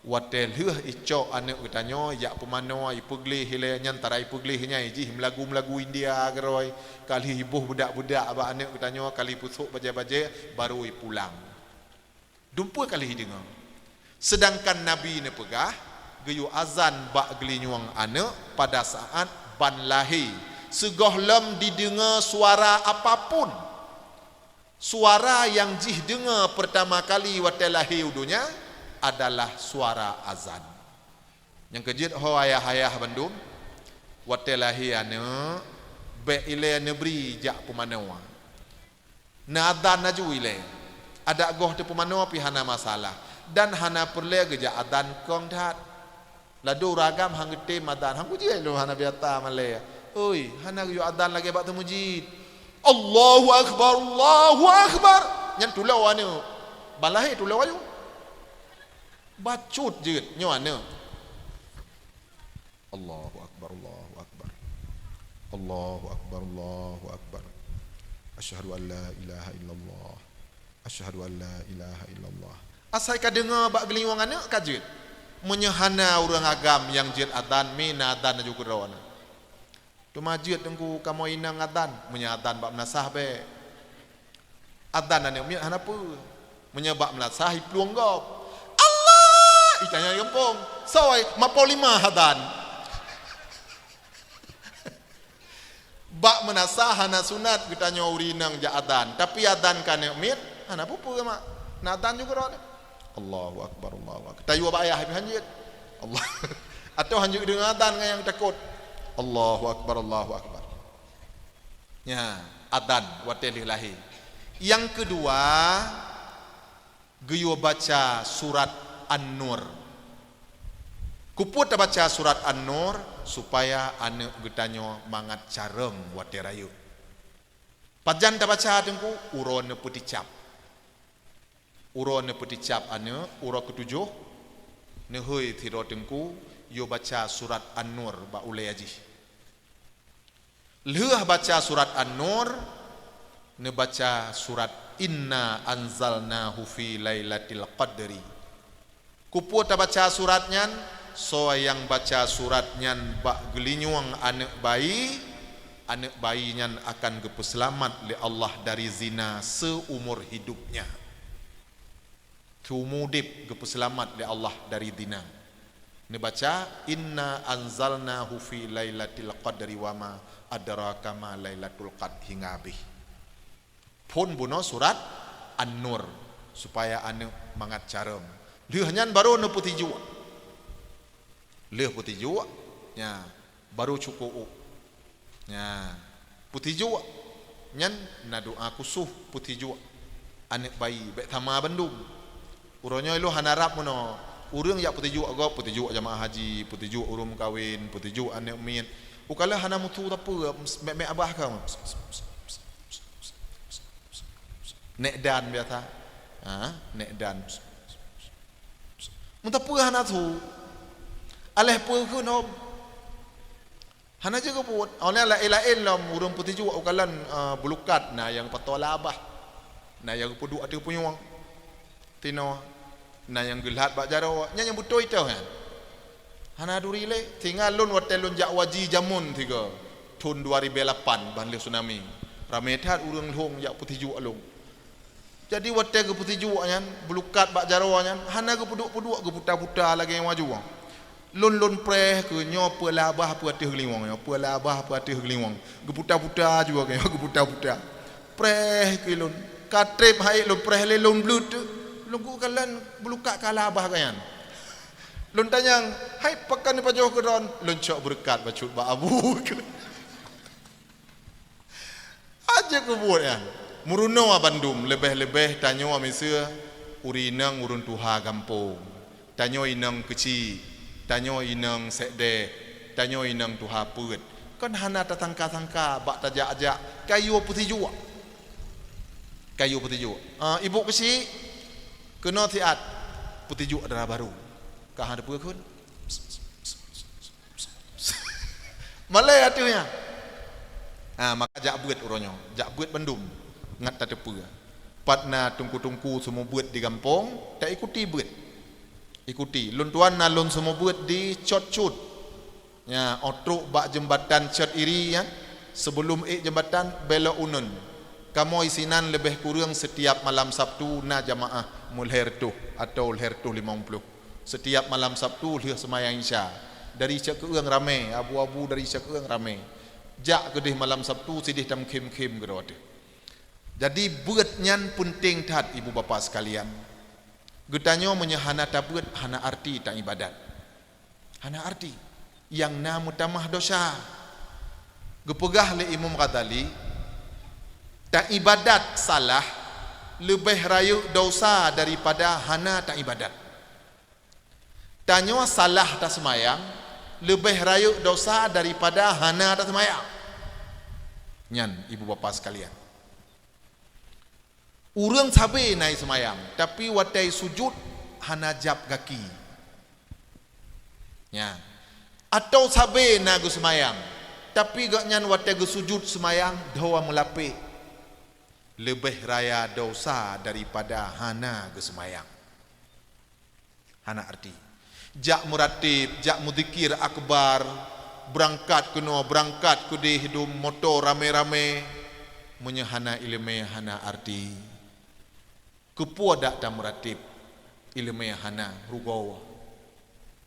Watée lheueh icok aneuëk geutanyoe jak peumanoe, ipeugleh ilée, nyan tara ipeugleh nyan, ijih meulagu-meulagu India keudroe, ka lheueh iboh beudak-beudak bak aneuëk geutanyoe, ka lheueh ipeusok bajée-bajée, barô ipulang. Dumpeue ka lheueh ideungoe. Seudangkan Nabi neupeugah, geuyue azan bak geulinyueng aneuëk pada saat ban lahé, sigohlom dideungoe suara apapun. Suara nyang jih deungoe peurtama kali watée lahé u donya adalah suara azan. Nyang keujeuet ho ayah-ayah bandum, watée lahé aneuëk, bék ilée neubri jak peumanoe. Neuazan laju ilée. Adak goh teupeumanoe pih hana masalah. Dan hana peureulée geujak azan kong that. Ladôm ureuëng agam han geutem azan, han kujeuet lôn hana biasa malée. Oi, hana geuyue azan lagée bak teumeujid. Allahu Akbar, Allahu Akbar. Nyan tulo aneuëk. Ban lahé tulo ayue. Bacut jeuet nyoe aneuëk. Allahu Akbar, Allahu Akbar. Allahu Akbar, Allahu Akbar. Asyhadu an la ilaha illallah. Asyhadu an la ilaha illallah. Asai ka deungoe bak geulinyueng aneuëk ka jeuet. Meunyoe hana ureuëng agam nyang jeuet azan, mi na azan laju keudroe aneuëk. Teuma jeuet Teungku kamoe inong azan, meunyoe azan bak meunasah bék. Azan aneuëk miet hana peue. Meunyoe bak meunasah iplueng gob. Allah! Itanya gampông. Soe, ma poh lima azan. Bak meunasah hana sunat geutanyoe ureuëng inong jak azan, tapi azan keu aneuëk miet hana peue-peue mak. Na azan juga rot. Allahu Akbar, Allahu Akbar. Tayue bak ayah pih han jeuet. Allah. Atau han jeuet deungoe azan ngon nyang takot. Allahu Akbar, Allahu Akbar. Nya, azan watée lheueh lahé. Nyang keudua, geuyue baca surat An-Nur. Keupeue tabaca surat An-Nur? Supaya aneuëk geutanyoe mangat carông watée rayeuk. Pajan tabaca Teungku? Uroe neupeuticap. Uroe neupeuticap aneuëk, uroe keutujoh, neuhôi sidroe Teungku, yue baca surat An-Nur bak ulée jih. Lheueh baca surat An-Nur, neubaca surat Inna anzalnahu fi lailatil qadri. Keupeue tabaca surat nyan? Soe nyang baca surat nyan bak geulinyueng aneuëk bayi, aneuëk bayi nyan akan geupeuseulamat lé Allah dari zina seumur hidupnya. Seumur udeb geupeuseulamat lé Allah dari zina. Neubaca, "Inna anzalnahu fi lailatil qadri wa ma adraka ma lailatul qadr," hingga habéh. Phon bunoe surat An-Nur, supaya aneuëk mangat carông. Lheueh nyan barô neupeusijuek. Lheueh peusijuek, nya, barô cukôp. Nya, peusijuek. Nyan na doa khusos peusijuek aneuëk bayi, bék sama bandum. Uroe nyoe ilôn hana rab meunoe. Ureuëng jak peusijuek gob, peusijuek jamaah haji, peusijuek ureuëng meukawen, peusijuek aneuëk miet. Ukalon hana mutu sapeue, mek-mek abah ka. Nek dan biasa. Ha, nek dan. Meuteupeu hana su. Aléh peue keunoe? Hana jeuet geubuet. Awaknyan laén-laén lom ureuëng peusijuek ukalon, eh, beulukat, na nyang peutoe labah. Na nyang geupeuduek ateueh punyueng. Tinoe, na nyang geulhat bak jaroe. Nyan nyang beutôi teuh nyan. Hana duri lé. Singa lôn watée lôn jak waji jameun sigoe. Thon dua ribée lapan ban lheueh tsunami. Ramé that ureuëng lhong jak peusijuek lôn. Jadi watée geupeusijuek nyan, beulukat bak jaroe nyan, hana geupeuduek-peuduek, geuputa-puta lagée nyang maju. Lôn, lôn preh keu nyoe peue labah peue ateueh geulinyueng, nyoe peue labah peue ateueh geulinyueng. Geuputa-puta juga keu nyoe, geuputa-puta. Preh keu lôn. Ka treb hai lôn preh lé lôn bleut tu. Lôn geukalon beulukat ka labah geuh nyan. Lôn tanyong, "Hai pakon neupajoh keu droen?" Lôn cok beureukat bacut bak abu. Aja keubuet nyan. Meurunoe bandum, leubeh-leubeh tanyoe miseue ureuëng inong ureuëng tuha gampông. Tanyoe inong keuchik, tanyoe inong sekdeh, tanyoe inong tuha peuet. Kon hana tasangka-sangka bak tajak-jak kayue peusijuek. Kayue peusijuek. Ah, ibu keuchik, keunoe siat peusijuek dara barô. Ka hana peue kheun. Malée ateueh nyan. Ha, maka jak beuet uroe nyoe, jak beuet bandum ngat tateupeue. Pat na teungku-teungku seumeubeuet di gampông, taikuti beuet. Ikuti, lôn tuan na lôn seumeubeuet di Cot Cut. Nya, óh trok bak jeumbatan Cot Iri nyan, seubeulom ék jeumbatan belok uneun. Kamoe sinan leubeh kureueng seutiap malam Sabtu na jamaah meulhée reutôh atawa lhée reutôh limong ploh. Seutiap malam Sabtu lheueh seumayang Isya, dari Cot Keueung ramé, abu-abu dari Cot Keueung ramé. Jak keudeh malam Sabtu sideh tameukhém-khém keudroe teuh. Jadi beuet nyan peunteng that, ibu bapa sekalian. Geutanyoe meunyoe hana tabeuet, hana arti taibadat. Hana arti. Nyang na meutamah desya. Geupeugah lé Imam Ghazali, taibadat salah leubeh rayeuk desya daripada hana taibadat. Tanyoe salah taseumayang leubeh rayeuk desya daripada hana taseumayang. Nyan, ibu bapa sekalian. Ureuëng sabe na seumayang, tapi watée sujut hana jab gaki. Nya. Atawa sabe na geuseumayang, tapi gobnyan watée geusujut seumayang dhoe meulapék. Leubeh raya desya daripada hana geuseumayang. Hana arti. Jak meurateb, jak meuzikir akbar, beurangkat keunoe, beurangkat keudeh dum moto ramé-ramé, meunyoe hana iéleumé hana arti. Keupeue dak tameurateb, iéleumé hana, rugoe.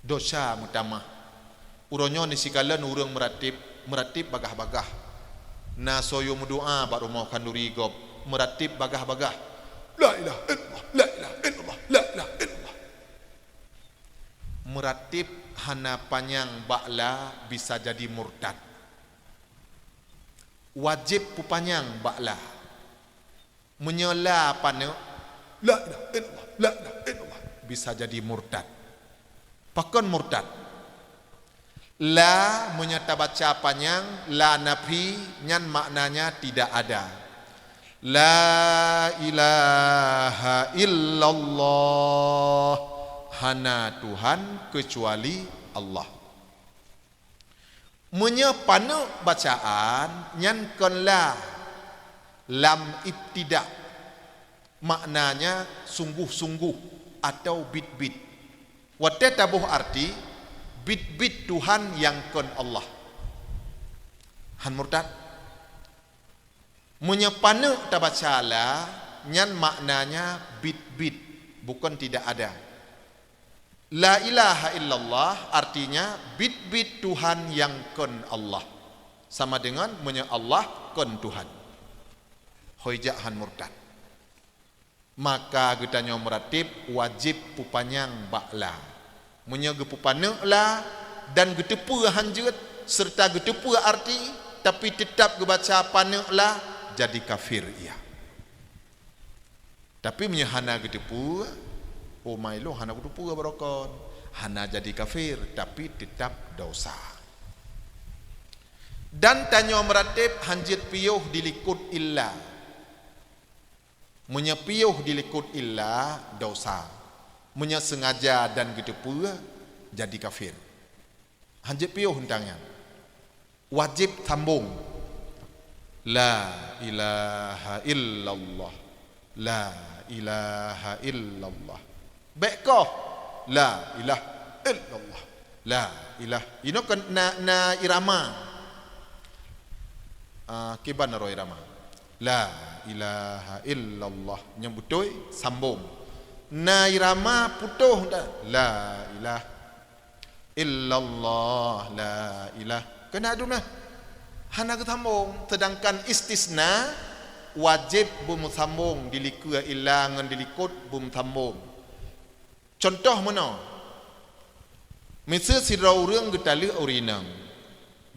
Desya meutamah. Uroe nyoe neusikalon ureuëng meurateb, meurateb bagaih-bagaih. Na soe yue meudoá bak rumoh khanduri gob, meurateb bagaih-bagaih. La ilaha illallah, la ilaha illallah, la ilaha illallah. Meurateb hana panyang bak la bisa jadi murtad. Wajéb peupanyang bak la. Meunyoe la paneuk, la ilaha illallah, la ilaha illallah, bisa jadi murtad. Pakon murtad? La, meunyoe tabaca panyang, la nafi, nyan maknanya tidak ada. La ilaha illallah, hana Tuhan keucuali Allah. Meunyoe paneuk bacaan, nyan kon la, lam ibtida, maknanya sungguh-sungguh atau bit-bit. Watée taboh arti, bit-bit Tuhan nyang kon Allah. Han murtad. Meunyoe paneuk tabaca la, nyan maknanya bit-bit, bukon tidak ada. La ilaha illallah artinya bit-bit Tuhan nyang kon Allah. Sama dengan meunyoe Allah kon Tuhan. Hôi jak han murtad. Maka geutanyoe meuratib wajéb peupanyang bak la. Meunyoe geupeupaneuk la dan geuteupeue han jeuet, seureuta geuteupeue arti, tapi teutab geubaca paneuk la, jadi kafir ia. Tapi meunyoe hana geuteupeue, oh, ma ilôn hana geuteupeue barokon, hana jadi kafir, tapi teutab dosa. Dan tanyoe meuratib han jeuet piôh dilikot illa. Meunyoe piôh dilikot illa, dosa. Meunyoe seungaja dan geuteupeue, jadi kafir. Han jeuet piôh teuntang nyan. Wajéb sambong. La ilaha illallah. La ilaha illallah. Bék koh. La ilaha illallah. La ilah. Inoe kon na, na irama. Ah, kiban roh irama. La ilaha illallah. Nyang beutôi sambong. Na irama putôh dah. La ilah illallah, la ilah. Keuneuk dum nah. Hana geusambong. Sedangkan istisna wajéb beumeusambong, dilikeue illa ngon dilikot beumeusambong. Cuntoh meunoe, miseue sidroe ureuëng geutaleuek ureuëng inong,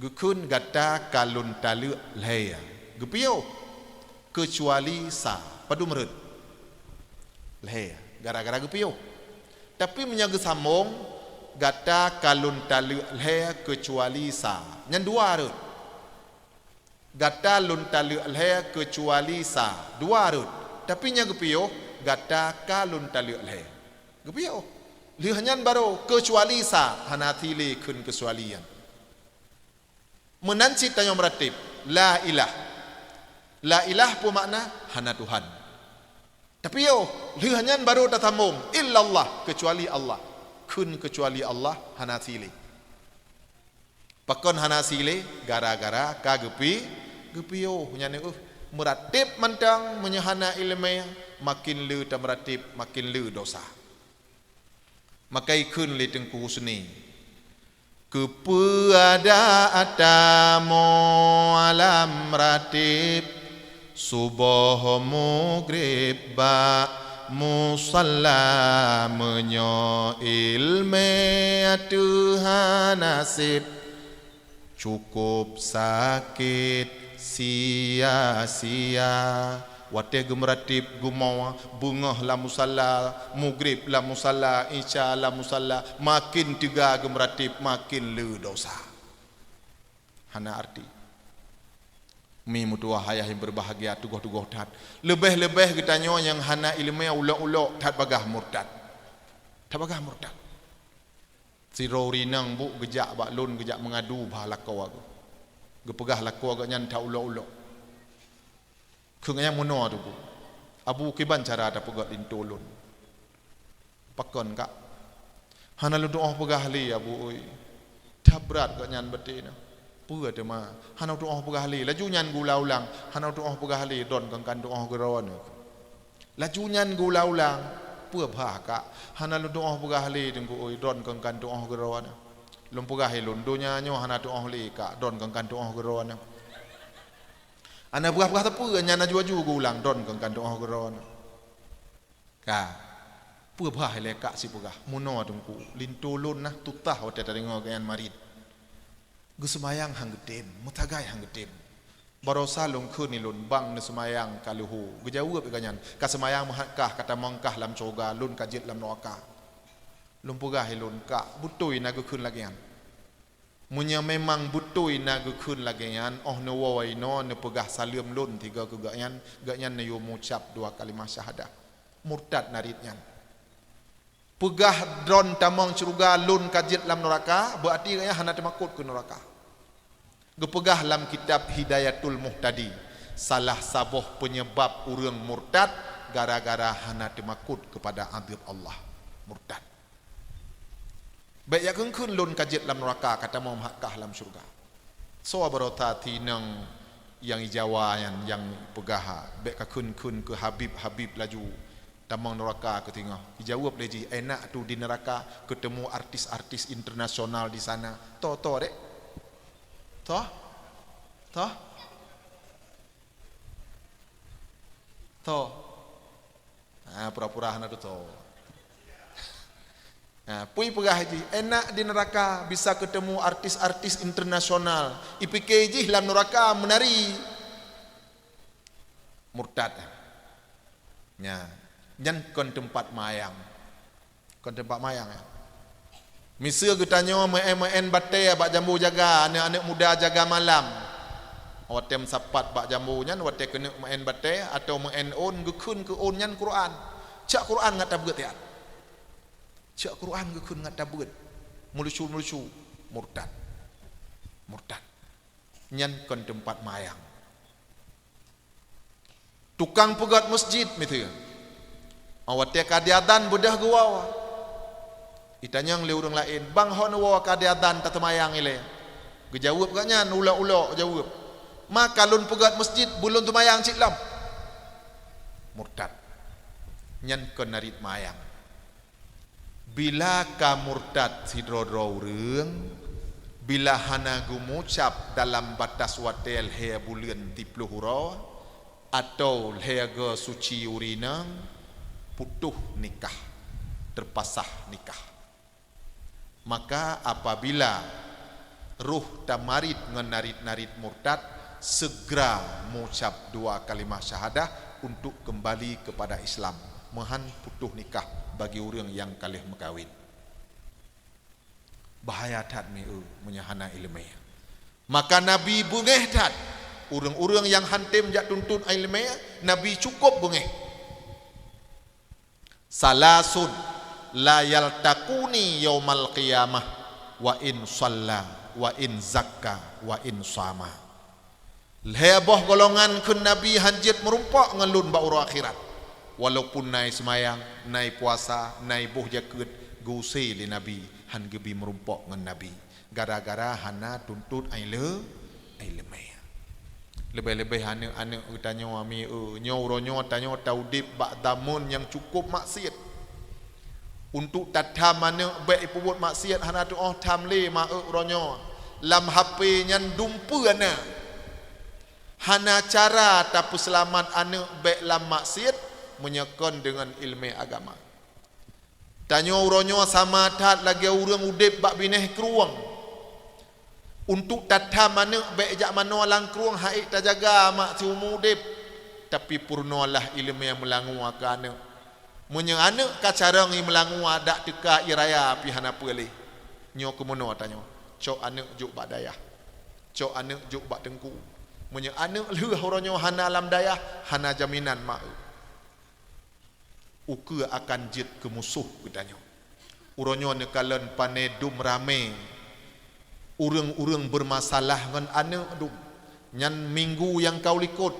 geukheun gata ka lôn taleuek lhée, geupiôh, keucuali sa, padum rhot? Lhée, gara-gara geupiôh. Tapi meunyoe geusambong, gata ka lôn taleuek lhée keucuali sa, nyan dua rhot. Gata lôn taleuek lhée keucuali sa, dua rhot. Tapi nyang geupiôh, gata ka lôn taleuek lhée. Geupiôh. Lheueh nyan barô keucuali sa, hana até lé kheun keucuali nyan. Meunan cit tanyoe meuratib, la ilah. La ilah peue makna? Hana Tuhan. Tapi yoh, lheueh nyan barô tasambong, illallah, keucuali Allah. Kheun keucuali Allah hana até lé. Pakon hana até lé? Gara-gara ka geupi-, geupiôh nyan, uh, meuratib mantong meunyoe hana iéleumé, makin le tameuratéb, makin le dosa. Maka ikheun lé Teungku Husni, keupeue adak tamoe lam ratéb, suboh mugreb bak musalla, meunyoe iéleumé ateueh hana sép, cukôp sakét sia-sia. Watée geumeuratib geumoe, beungoh lam musalla, mugreb lam musalla, isya lam musalla, makin teuga geumeuratib, makin le dosa. Hana arti. Mi meutuwah ayah nyang beubahgia, tugoh-tugoh that. Leubeh-leubeh geutanyoe nyang hana iéleumé, ulok-ulok that bagah murtad. That bagah murtad. Sidroe ureuëng inong bu geujak bak lôn, geujak meungadu bhah lakoe geuh. Geupeugah lakoe geuh nyan that ulok-ulok. Kheun nyan meunoe Teungku, "Abu, kiban cara tapeugét linto lôn?" "Pakon, Kak?" "Hana lôn tuoh peugah lé, Abu, oi." That brat geuh nyan batée na. "Peue teuma?" "Hana tuoh peugah lé." Laju nyan geuulang-ulang, "Hana tuoh peugah lé, droeneuh kon ka tuoh keudroe." Laju nyan geuulang-ulang, "Peue bhah, Kak?" "Hana lôn tuoh peugah lé, Teungku, oi, droeneuh kon ka tuoh keudroe." "Lôn peugah lé lôn, donya nyoe hana tuoh lé, Kak, droeneuh kon ka tuoh keudroe." Hana peugah-peugah sapeue, nyan aju-aju geuulang, "Droeneuh kon ka tuoh keudroe." "Ka, peue bhah ilée Kak sipeugah?" "Meunoe Teungku, linto lôn na tutah watée tadeungoe geuh nyan marit. Geuseumayang han geutem, meusagai han geutem. Barosa lôn kheun ilôn bang neuseumayang ka leuho, geujaweueb geuh nyan, 'Ka seumayang meuhat kah, ka tamong kah lam syeuruga, lôn ka jeuet lam neuraka.' Lôn peugah ilôn, 'Kak, beutôi na geukheun lagée nyan.' Meunyoe memang beutôi na geukheun lagée nyan, óh neuwoe inoe neupeugah saleuem lôn tiga keu gobnyan, gobnyan neuyue mucab dua kalimah syahadah. Murtad narit nyan. Peugah droe tamong syeuruga lôn ka jeuet lam neuraka, beuati gobnyan hana teumakot keu neuraka. Geupeugah lam kitab Hidayatul Muhtadi, salah saboh peunyeubab ureuëng murtad gara-gara hana teumakot keupada azeueb Allah. Murtad. Bék jak kheun-kheun lôn ka jeuet lam neuraka ka tamong meuhakah lam syeuruga. Soe baroe that inong nyang i Jawa nyan nyang peugah, bék ka kheun-kheun keu Habib-Habib laju tamong neuraka keu teungoh. Ijaweueb lé jih, enak tu di neuraka keutemu artis-artis internasional di sana. Toh, toh, dek? Toh? Toh? Toh? Ha, pura-pura hana tutoe. Ha, peue peugah jih, enak di neuraka bisa keutemu artis-artis internasional. Ipike jih lam neuraka meunari. Murtad. Nya, nyan kon teumpat mayang. Kon teumpat mayang, ya. Miseue geutanyoe meu'en-meu'en batée bak jambo jaga, aneuëk-aneuëk muda jaga malam. Watée meusapat bak jambo nyan, watée keuneuk meu'en batée atawa meu'en ôn, geukheun keu ôn nyan Quran. Cak Quran ngat tabeuet, ya. Cak Quran geukheun ngat tabeuet. Meulucu-meulucu, murtad. Murtad. Nyan kon teumpat mayang. Tukang peugét masjid miseue. Watée ka diazan beudôh geuwoe. Itanyong lé ureuëng laén, "Bang, hon woe ka diazan tateumayang ilée?" Geujaweueb gobnyan ulok-ulok jaweueb, "Ma ka lôn peugét masjid, beulôn teumayang cit lom." Murtad. Nyan kon narit mayang. Bila ka murtad sidroe-droe ureuëng, bila hana geumucab dalam batas watée lhée buleuen siplôh uroe, atawa lhée goe suci ureuëng inong, putôh nikah, teupasah nikah. Maka apabila roh tamarit ngon narit-narit murtad, segera mucab dua kalimah syahadah untuk kembali kepada Islam, meuhan putôh nikah bagi ureuëng nyang ka lheueh meukawen. Bahaya that mi eu meunyoe hana iéleumé. Maka Nabi beungéh that, ureuëng-ureuëng nyang hántom jak tuntot iéleumé, Nabi cukôp beungéh. "Salasun la yaltaquni yaumal qiyamah, wa in shalla, wa in zakka, wa in shama." Lhée boh golongan kheun Nabi hán jeuet meurumpok ngon lôn bak uroe akhirat. Walaupun na i seumayang, na i puasa, na i boh jakeuet, geuuse lé Nabi, hán geubi meurumpok ngon Nabi. Gara-gara hana tuntot iéle-, iéleumé. Leubeh-leubeh aneuëk-aneuëk geutanyoe, ami eu, nyoe uroe nyoe tanyoe taudeb bak zamon nyang cukôp maksiet. Untuk tatham aneuëk bék ipeubuet maksiet hana tuoh tham lé ma eu uroe nyoe. Lam H P nyan dumpeue na. Hana cara tapeuseulamat aneuëk bék lam maksiet meunyoe kon deungon iéleumé agama. Tanyoe uroe nyoe sama that lagée ureuëng udeb bak binéh krueng. Untuk tatham aneuëk bék jak manoe lam krueng han ék tajaga mak siumu udeb, tapi peurunoe lah iéleumé meulangue keu aneuëk. Meunyoe aneuëk ka carông i meulangue dak teuka i raya pih hana peue lé. Nyoe keumeunoe tanyoe, cok aneuëk jok bak dayah, cok aneuëk jok bak teungku. Meunyoe aneuëk lheueh uroe nyoe hana lam dayah, hana jaminan ma eu. Ukeue akan jeuet keu musoh geutanyoe. Uroe nyoe neukalon pane dum ramé ureuëng-ureuëng beureumasalah ngon aneuëk dum. Nyan minggu nyang ka u likot.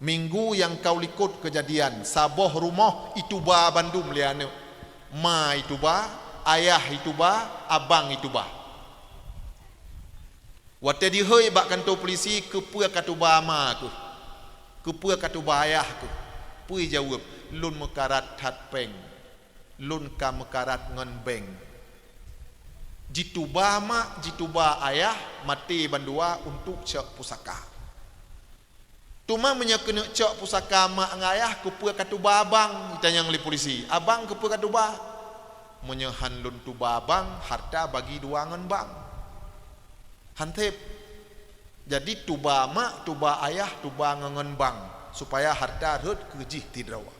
Minggu nyang ka u likot keujadian, saboh rumoh ituba bandum lé aneuëk. Ma ituba, ayah ituba, abang ituba. Watée jihôi bak kantô pulisi, "Keupeue ka tuba ma keuh? Keupeue ka tuba ayah keuh?" Peue jaweueb, "Lôn meukarat that péng. Lôn ka meukarat ngon bank." Jituba mak, jituba ayah, maté bandua untuk cok pusaka. Teuma meunyoe keuneuk cok pusaka mak ngon ayah, "Keupeue ka tuba abang?" itanyong lé pulisi. "Abang keupeue ka tuba?" "Meunyoe han lôn tuba abang, harta bagi dua ngon bank." Hán theb. Jadi tuba mak, tuba ayah, tuba ngon, ngon bank, supaya harta rhot keu jih sidroe.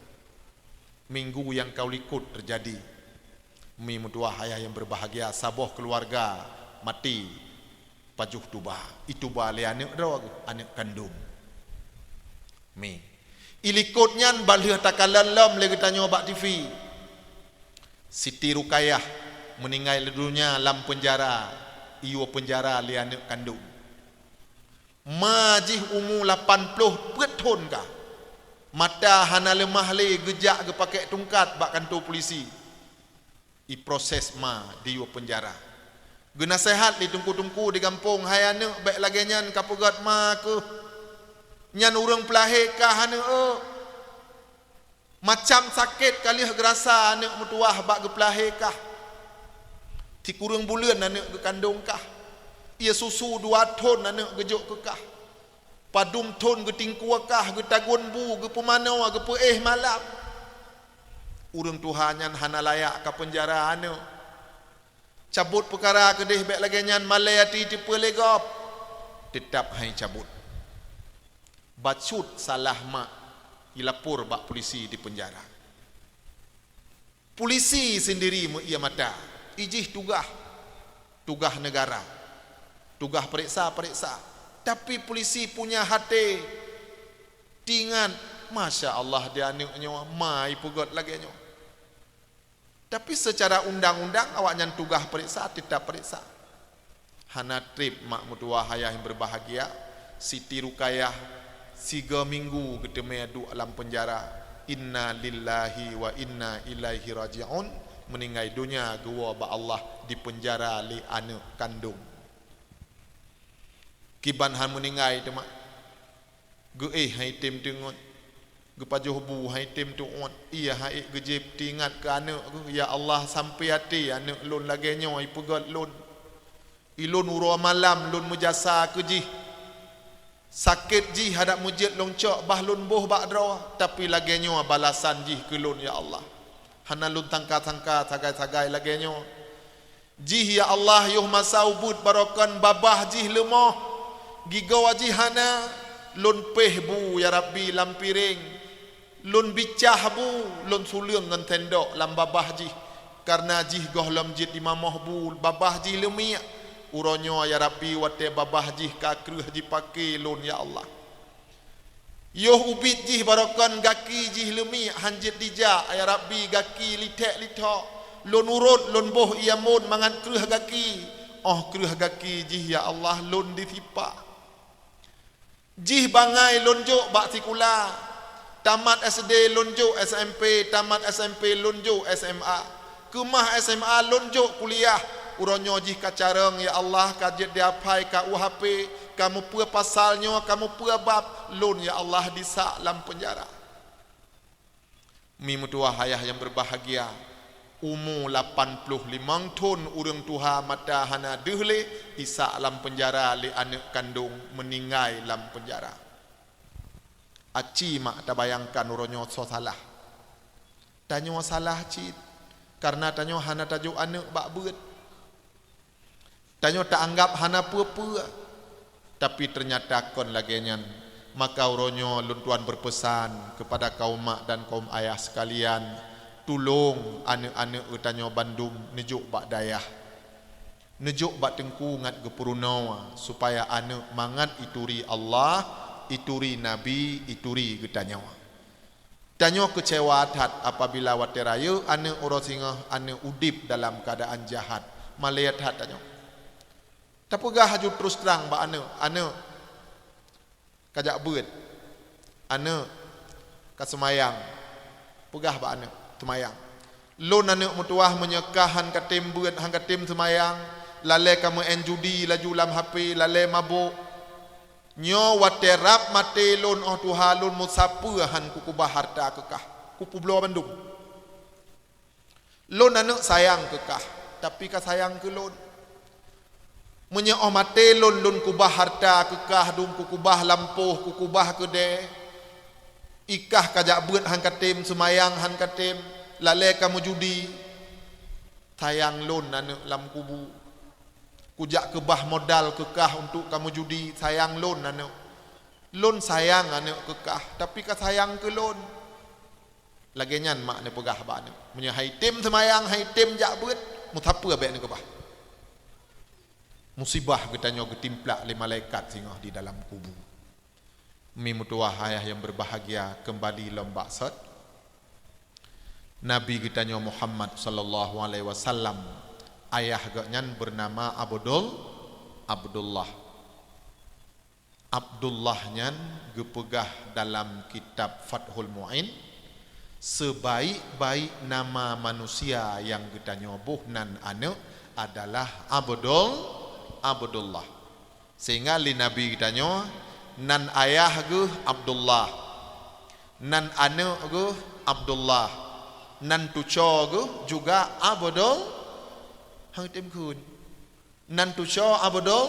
Minggu nyang ka u likot teujadi. Mi meutuwah ayah nyang beubahgia, saboh keuluwarga maté. Pajoh tuba, ituba lé aneuk droe geuh, aneuk kandong. Mi. Ilikot nyan ban lheueh takalon lom lé geutanyoe bak T V. Siti Rukayah meuninggai donya lam peunjara, iyue peunjara lé aneuk kandong. Ma jih umu lapan ploh peuet thon kah. Mata hana leumah lé geujak geupakèk tungkat bak kantô pulisi. Iproses ma diyue peunjara. Geunaseuhat lé teungku-teungku di gampông, "Hai aneuk, bèk lagèe nyan kapeugöt ma keuh. Nyan ureueng peulahé kah aneuk eu. Macam sakét ka lheueh geurasa aneuk meutuwah bak geupeulahé kah. Sikureueng buleuen aneuk geukandong kah. Ie susu dua thon aneuk geujok keu kah. Padum thon geutingkue kah, geutagun bu, geupeumanoe, geupeuéh malam. Ureueng tuha nyan hana layak ka peunjara aneuk. Cabot peukara keudeh bèk lagèe nyan, malèe até teupeue lé gob." Teutap han icabot. Bacut salah mak, ilapor bak pulisi di peunjara. Pulisi sendiri meuié mata, ijih tugaih, tugaih neugara, tugaih peuriksa-peuriksa. Tapi pulisi punya haté teuingat, "Masya Allah, di aneuk nyoe ma ipeugöt lagèe nyoe." Tapi seucara undang-undang awaknyan tugaih peuriksa, teutap peuriksa. Hana trép mak meutuwah ayah nyang beubahgia, Siti Rukayah sigoe minggu geuteumé duek lam peunjara. Inna lillahi wa inna ilaihi raji'un, meuninggai donya geuwoe bak Allah di peunjara lé aneuk kandong. Kiban han meuninggai teuma. Geuéh han item teungeut, geupajoh bu han item teuôt, ie han ék geujieb, teuingat keu aneuk geuh, "Ya Allah, sampai até aneuk lôn lagèe nyoe ipeugöt lôn. Ilôn uroe malam lôn meujasa keu jih. Sakét jih hadak meujeuet lôn cok bah lôn boh bak droe, tapi lagèe nyoe balasan jih keu lôn, ya Allah. Hana lôn sangka-sangka sagai-sagai lagèe nyoe." Jih, ya Allah, yoh masa ubeuet baroekon babah jih leumoh, gigoe jih hana, lôn péh bu, ya Rabbi, lam piréng, lôn bicah bu, lôn suleueng ngon sendok lam babah jih, kareuna jih gohlom jeuet jimamoh bu, babah jih leumiek. Uroe nyoe, ya Rabbi, watèe babah jih ka kreueh jipaké lôn, ya Allah. Yoh ubit jih baroekon gaki jih leumiek han jeuet dijak, ya Rabbi, gaki lithèk-lithok. Lôn urot, lôn boh ie môn mangat kreueh gaki. Óh kreueh gaki jih, ya Allah, lôn disipa. Jih bangai lôn jok bak sikula. Tamat S D lôn jok S M P, tamat S M P lôn jok S M A. Keumah S M A lôn jok kuliah, uroe nyoe jih ka carông, ya Allah, ka jeuet diaphai, ka u H P, ka mupeue pasal nyoe, ka mupeue bab, lôn, ya Allah, disak lam peunjara. Mi meutuwah ayah nyang beubahgia, umu lapan ploh limong thon ureueng tuha mata hana deuh lé, isak lam peunjara lé aneuk kandong, meuninggai lam peunjara. Aci mak tabayangkan uroe nyoe soe salah. Tanyoe salah cit, kareuna tanyoe hana tajok aneuk bak beuet. Tanyoe taanggab hana peue-peue, tapi teunyata kon lagèe nyan. Maka uroe nyoe lôn tuan beupeusan keupada kaum mak dan kaum ayah seukalian, tulông aneuk-aneuk geutanyoe bandum neujok bak dayah, neujok bak teungku ngat geupeurunoe, supaya aneuk mangat ituri Allah, ituri Nabi, ituri geutanyoe. Tanyoe keucewa that apabila watèe rayeuk aneuk uroe singoh aneuk udeb dalam keuadaan jahat. Malèe that tanyoe. Tapeugah laju terus trang bak aneuk, "Aneuk, kajak beuet. Aneuk, kaseumayang." Peugah bak aneuk, "Seumayang." Lôn aneuk meutuwah meunyoe kah han katem beuet, han katem seumayang, lalè kameu'en judi laju lam H P, lalè mabök. Nyoe watèe rab maté lôn óh tuha lôn meusapeue han kukeubah harta keu kah, kupeubloe bandum. Lôn aneuk sayang keu kah, tapi kasayang keu lôn. Meunyoe óh maté lôn, lôn keubah harta keu kah, dum kukeubah lampôh, kukeubah keudè, ikah kajak beuet han katem, seumayang han katem, lalè kameujudi, sayang lôn aneuk lam kubu. Kujak keubah modal keu kah untuk kameujudi, sayang lôn aneuk. Lôn sayang aneuk keu kah, tapi kasayang keu lôn. Lagèe nyan mak neupeugah bak aneuk. Meunyoe han item seumayang, han item jak beuet, meusapeue bèk neukeubah. Musibah geutanyoe geutimplak lé malaikat singoh di dalam kubu. Mi meutuwah ayah nyang berbahagia, kembali lom bak sot. Nabi geutanyoe Muhammad sallallahu alaihi wasallam, ayah geuhnyan bernama Abdul, Abdullah. Abdullah nyan geupeugah dalam kitab Fathul Mu'in, sebaik-baik nama manusia nyang geutanyoe boh nan aneuëk adalah Abdul, Abdullah. Sehingga lé Nabi geutanyoe, nan ayah geuh Abdullah, nan aneuëk geuh Abdullah, nan tucoe geuh juga Abdul, hang tem kheun. Nan tucoe Abdul,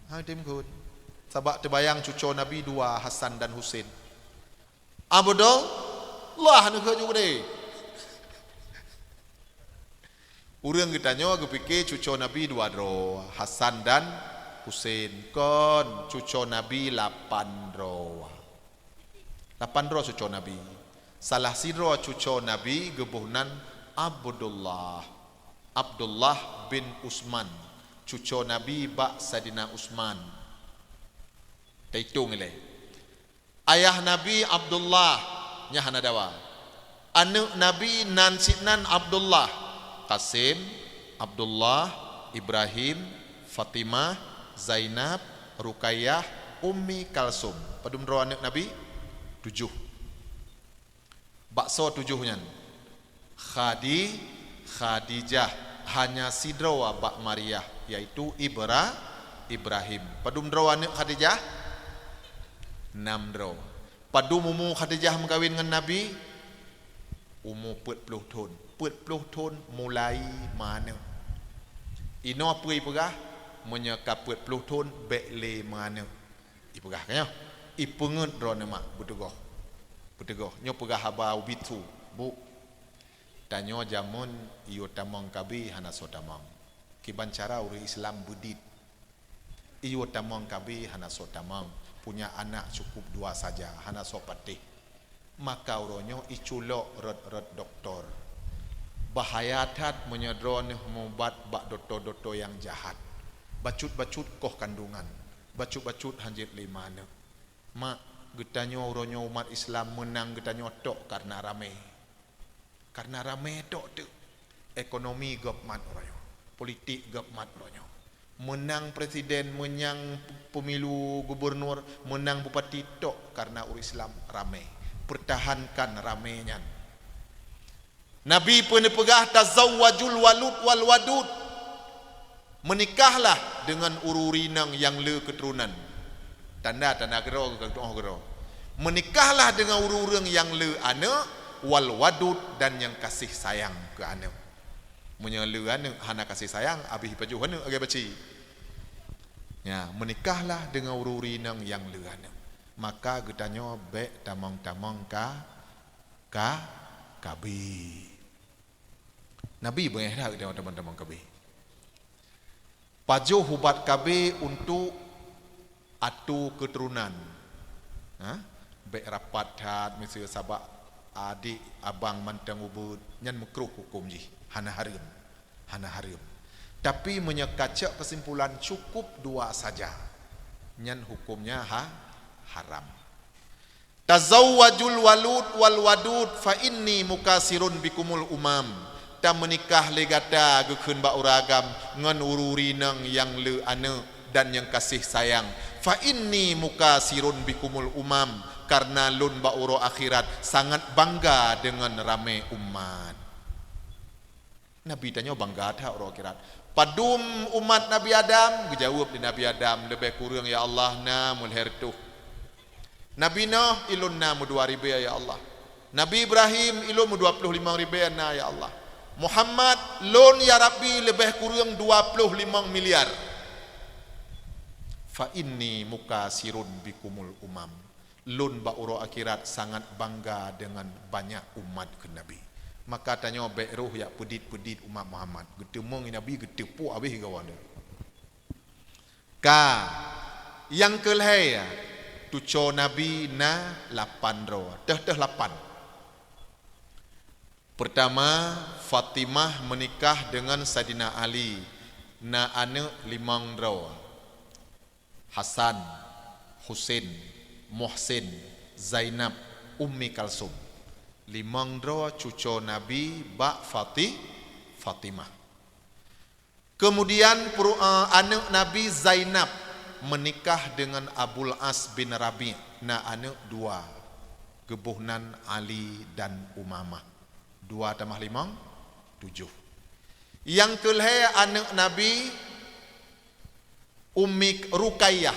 hang tem kheun. Sabab teubayang cucoe Nabi dua, Hasan dan Husein. Abdullah neukheun ju geude. Ureuëng geutanyoe geupike cucoe Nabi dua droe, Hasan dan Husein. Kon, cucoe Nabi lapan droe. Lapan droe cucoe Nabi. Salah sidroe cucoe Nabi geuboh nan Abdullah. Abdullah bin Utsman, cucoe Nabi bak Saidina Utsman. Taitong ilée. Ayah Nabi Abdullah, nyan hana dawa. Aneuëk Nabi nan cit nan Abdullah, Qasim, Abdullah, Ibrahim, Fatimah, Zainab, Ruqayyah, Ummi Kalsum. Padum droe aneuëk Nabi? Tujoh. Bak soe tujoh nyan? Khadi-, Khadijah, hanya sidroe bak Maryah, yaitu Ibra-, Ibrahim. Padum droe aneuëk Khadijah? Nam droe. Padum umu Khadijah meukawen ngon Nabi? Umu peuet ploh thon. Peuet ploh thon mulai meuaneuëk. Inoe peue ipeugah, meunyoe ka peuet ploh thon bék lé meuaneuëk. Ipeugah ka nyoe, ipeungeut droeneueh mak beuteugöh. Beuteugöh, nyoe peugah haba ubit su, Bu. Tanyoe jameun iyue tamong kabi hana soe tamong. Kiban cara ureuëng Islam beudit. Iyue tamong kabi hana soe tamong, punya anak cukup dua saja, hana soe patéh. Maka uroe nyoe iculok rot-rot doktor. Bahaya that meunyoe droeneueh mubat bak doktor-doktor nyang jahat. Bacut-bacut koh kandungan, bacut-bacut hanjeuet lé meuaneuëk. Mak, geutanyoe uroe nyoe umat Islam meunang geutanyoe tok kareuna ramé. Kareuna ramé tok teuk. Ekonomi gob mat uroe nyoe, politik gob mat uroe nyoe. Meunang presiden, meunang pemilu gubernur, meunang bupati tok kareuna ureuëng Islam ramé. Pertahankan ramé nyan. Nabi peue neupeugah, "Tazawwajul walud wal wadud." Meunikahlah deungon ureuëng-ureuëng inong nyang le keuturonan. Tanda-tanda keudroe, keudroe, keudroe. Meunikahlah deungon ureuëng-ureuëng nyang le aneuëk, wal wadud, dan nyang kasih sayang keu aneuëk. Meunyoe le aneuëk hana kasih sayang, abéh ipajoh aneuëk lagée baci. Ya, meunikahlah deungon ureuëng-ureuëng inong nyang le aneuëk. Maka geutanyoe bék tamong-tamong ka, ka, kabi. Nabi beungéh that geutanyoe tamong-tamong kabi. Pajoh ubat kabi untuk atô keuturonan. Ha? Bék rapat that miseue sabab adik abang mantong ubeuet, nyan meukruh huköm jih, hana hareuem. Hana hareuem. Tapi meunyoe kacok keusimpulan cukup dua saja, nyan hukömnya ha-, haram. "Tazawwajul walud wal wadud fa inni mukasirun bikumul umam." Tameunikah lé gata geukheun bak ureuëng agam ngon ureuëng inong nyang le aneuëk dan nyang kasih sayang. "Fa inni mukasirun bikumul umam," kareuna lôn bak uroe akhirat sangat bangga deungon ramé umat. Nabi tanyoe bangga that uroe akhirat. "Padum umat Nabi Adam?" Geujaweueb lé Nabi Adam, "Leubeh kureueng, ya Allah, na meulhèe reutôh." "Nabi Nuh, ilôn na meudua ribèe, ya Allah." "Nabi Ibrahim, ilôn meudua ploh limong ribèe na, ya Allah." "Muhammad, lôn, ya Rabbi, leubeh kureueng dua ploh limong miliar." "Fa inni mukasirun bikumul umam." Lôn bak uroe akhirat sangat bangga deungon banyak umat keu Nabi. Maka tanyoe bék roh jak peudit-peudit umat Muhammad. Geuteumeung Nabi geuteupeue habéh gawat nyan. Ka, nyang keu lhèe, tucoe Nabi na lapan droe. Teuh-teuh lapan. Pertama, Fatimah meunikah deungon Saidina Ali. Na aneuëk limong droe, Hasan, Husen, Muhsin, Zainab, Ummi Kalsum. Limong droe cuco Nabi bak Fati-, Fatimah. Kemudian peru-, eh, aneuëk Nabi Zainab menikah dengan Abul As bin Rabi', na aneuëk dua, geuboh nan Ali dan Umamah. Dua tamah limong, tujoh. Nyang keulhée aneuëk Nabi, Ummi Ruqayyah.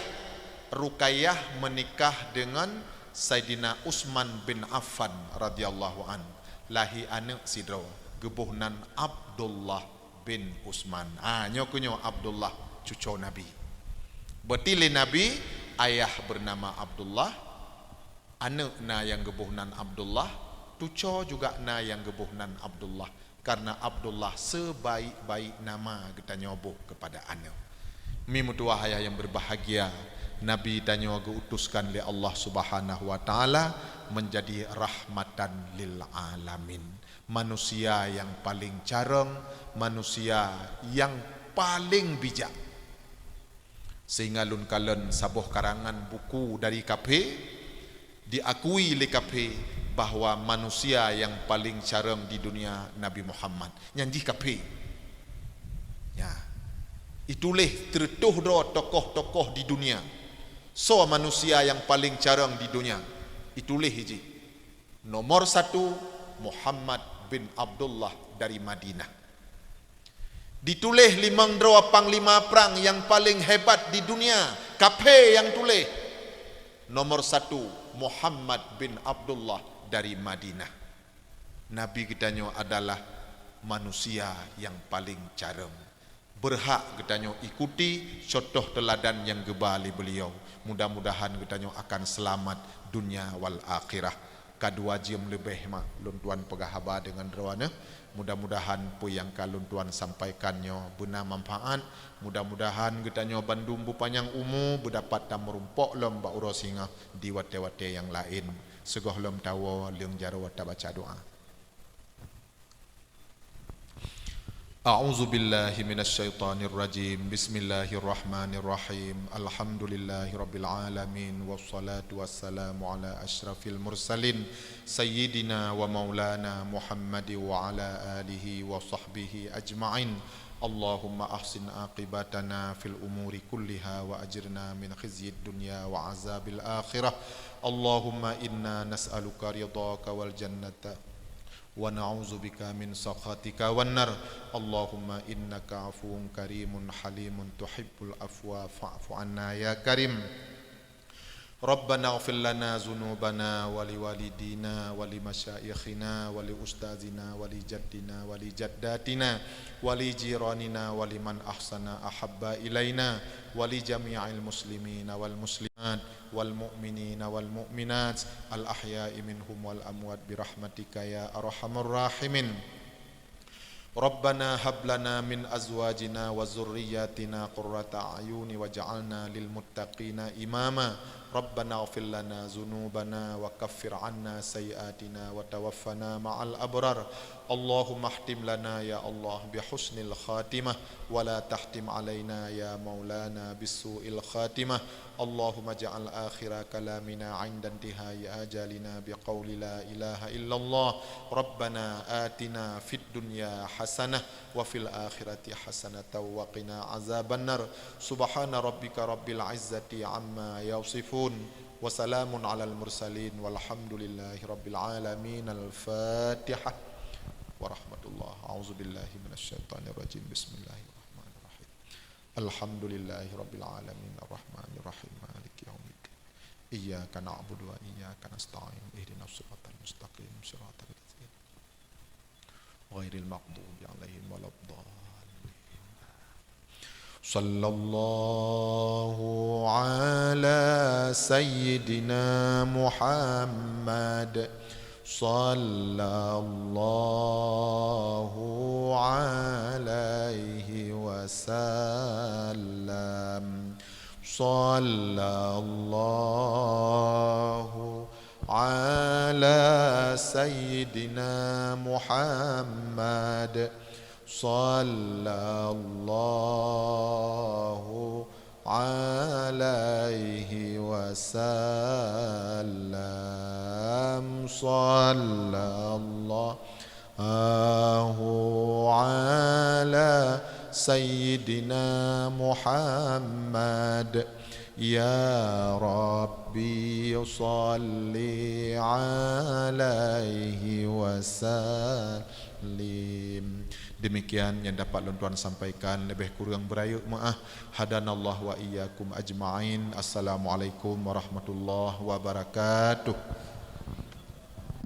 Ruqayyah menikah dengan Saidina Utsman bin Affan radhiyallahu an. Lahé aneuëk sidroe, geuboh nan Abdullah bin Utsman. Ha, nyoe keuh nyoe Abdullah, cuco Nabi. Berarti lé Nabi, ayah bernama Abdullah, aneuëk na nyang geuboh nan Abdullah, cuco juga na nyang geuboh nan Abdullah. Karena Abdullah sebaik-baik nama geutanyoe boh kepada aneuëk. Mi meutuwah ayah yang berbahagia, Nabi tanyoe geuutuskan lé Allah Subhanahu wa Taala menjadi rahmatan lil alamin. Manusia yang paling carong, manusia yang paling bijak. Sehingga lôn kalon saboh karangan buku dari kafé, diakui lé kafé bahwa manusia yang paling carong di dunia Nabi Muhammad. Nyan jih kafé. Ya. Ituléh teureutôh droe tokoh-tokoh di dunia. Soe manusia yang paling carong di dunia? Ituléh jih. Nomor satu, Muhammad bin Abdullah dari Madinah. Dituléh limong droe panglima prang nyang paleng hebat di dunia, kafé nyang tuléh. Nomor satu, Muhammad bin Abdullah dari Madinah. Nabi geutanyoe adalah manusia nyang paleng carong. Beurhak geutanyoe ikuti contoh teuladan nyang geuba lé beuliau. Mudah-mudahan geutanyoe akan seulamat dunia wal akhirah. Ka dua jeuem leubeh mak lôn tuan peugah haba deungon droeneuh. Mudah-mudahan peue nyang ka lôn tuan sampaikan nyoe beuna manfaat. Mudah-mudahan geutanyoe bandum beupanyang umu, beudapat tameurumpok lom bak uroe singoh di watée-watée nyang laén. Sigohlom tawoe leueng jaroe tabaca doa. A'udzubillahi minasyaitonirrajim. Bismillahirrahmanirrahim. Alhamdulillahirabbil alamin. Wassalatu wassalamu ala asyrafil mursalin, sayyidina wa maulana Muhammad wa ala alihi wa sahbihi ajma'in. Allahumma ahsin aqibatana fil umuri kulliha wa ajirna min khizyid dunya wa azabil akhirah. Allahumma inna nas'aluka ridhaka wal jannata wa na'udzubika min sakhatika wan nar. Allahumma innaka afuwun karimun halimun tuhibbul afwa fa'fu anna ya karim. Rabbana ighfir lana dzunubana wa liwalidina wa limasyaikhina wa liustadzina wa lijaddina wa lijaddatina wa lijiranina wa liman ahsana ahabba ilaina wa lijami'il muslimina wal muslimat wal mu'minina wal mu'minat al ahya'i minhum wal amwat birahmatika ya arhamar rahimin. Rabbana hab lana min azwajina wa dzurriyyatina qurrata a'yuni waj'alna lil muttaqina imama. Rabbana ighfir lana dzunubana wa kaffir 'anna sayyi'atina wa tawaffana ma'al abrar. Allahumma khtim lana ya Allah bi husnil khatimah wa la tahtim 'alaina ya maulana bis su'il khatimah. Allahumma ij'al akhira kalamina 'inda intihai ajalina biqauli la ilaha illallah. Rabbana atina fid dunya hasanah wa fil akhirati hasanatan wa qina azabannar. Subhana rabbika rabbil izzati amma yasifun. Wa salamun alal mursalin walhamdulillahi rabbil alamin. Al-Fatihah. Warahmatullah. A'udzubillahi minasyaitonirrajim. Bismillahirrahmanirrahim. Alhamdulillahi rabbil alamin, arrahmanir rahim, maliki yaumiddin. Iyyaka na'budu wa iyyaka nasta'in. Ihdinas siratal mustaqim, siratal ladzina ghairil maghdubi alaihim waladdallin. Sallallahu ala sayyidina Muhammad. Sallallahu alaihi wasallam. Sallallahu ala sayyidina Muhammad. Sallallahu alaihi wasallam. Sallallahu ala sayyidina Muhammad. Ya Rabbi, salli alaihi wasallim. Demikian yang dapat lôn tuan sampaikan, lebih kurang beurayeuk meu'ah. Hadanallahu wa iyyakum ajma'in. Assalamualaikum warahmatullahi wabarakatuh.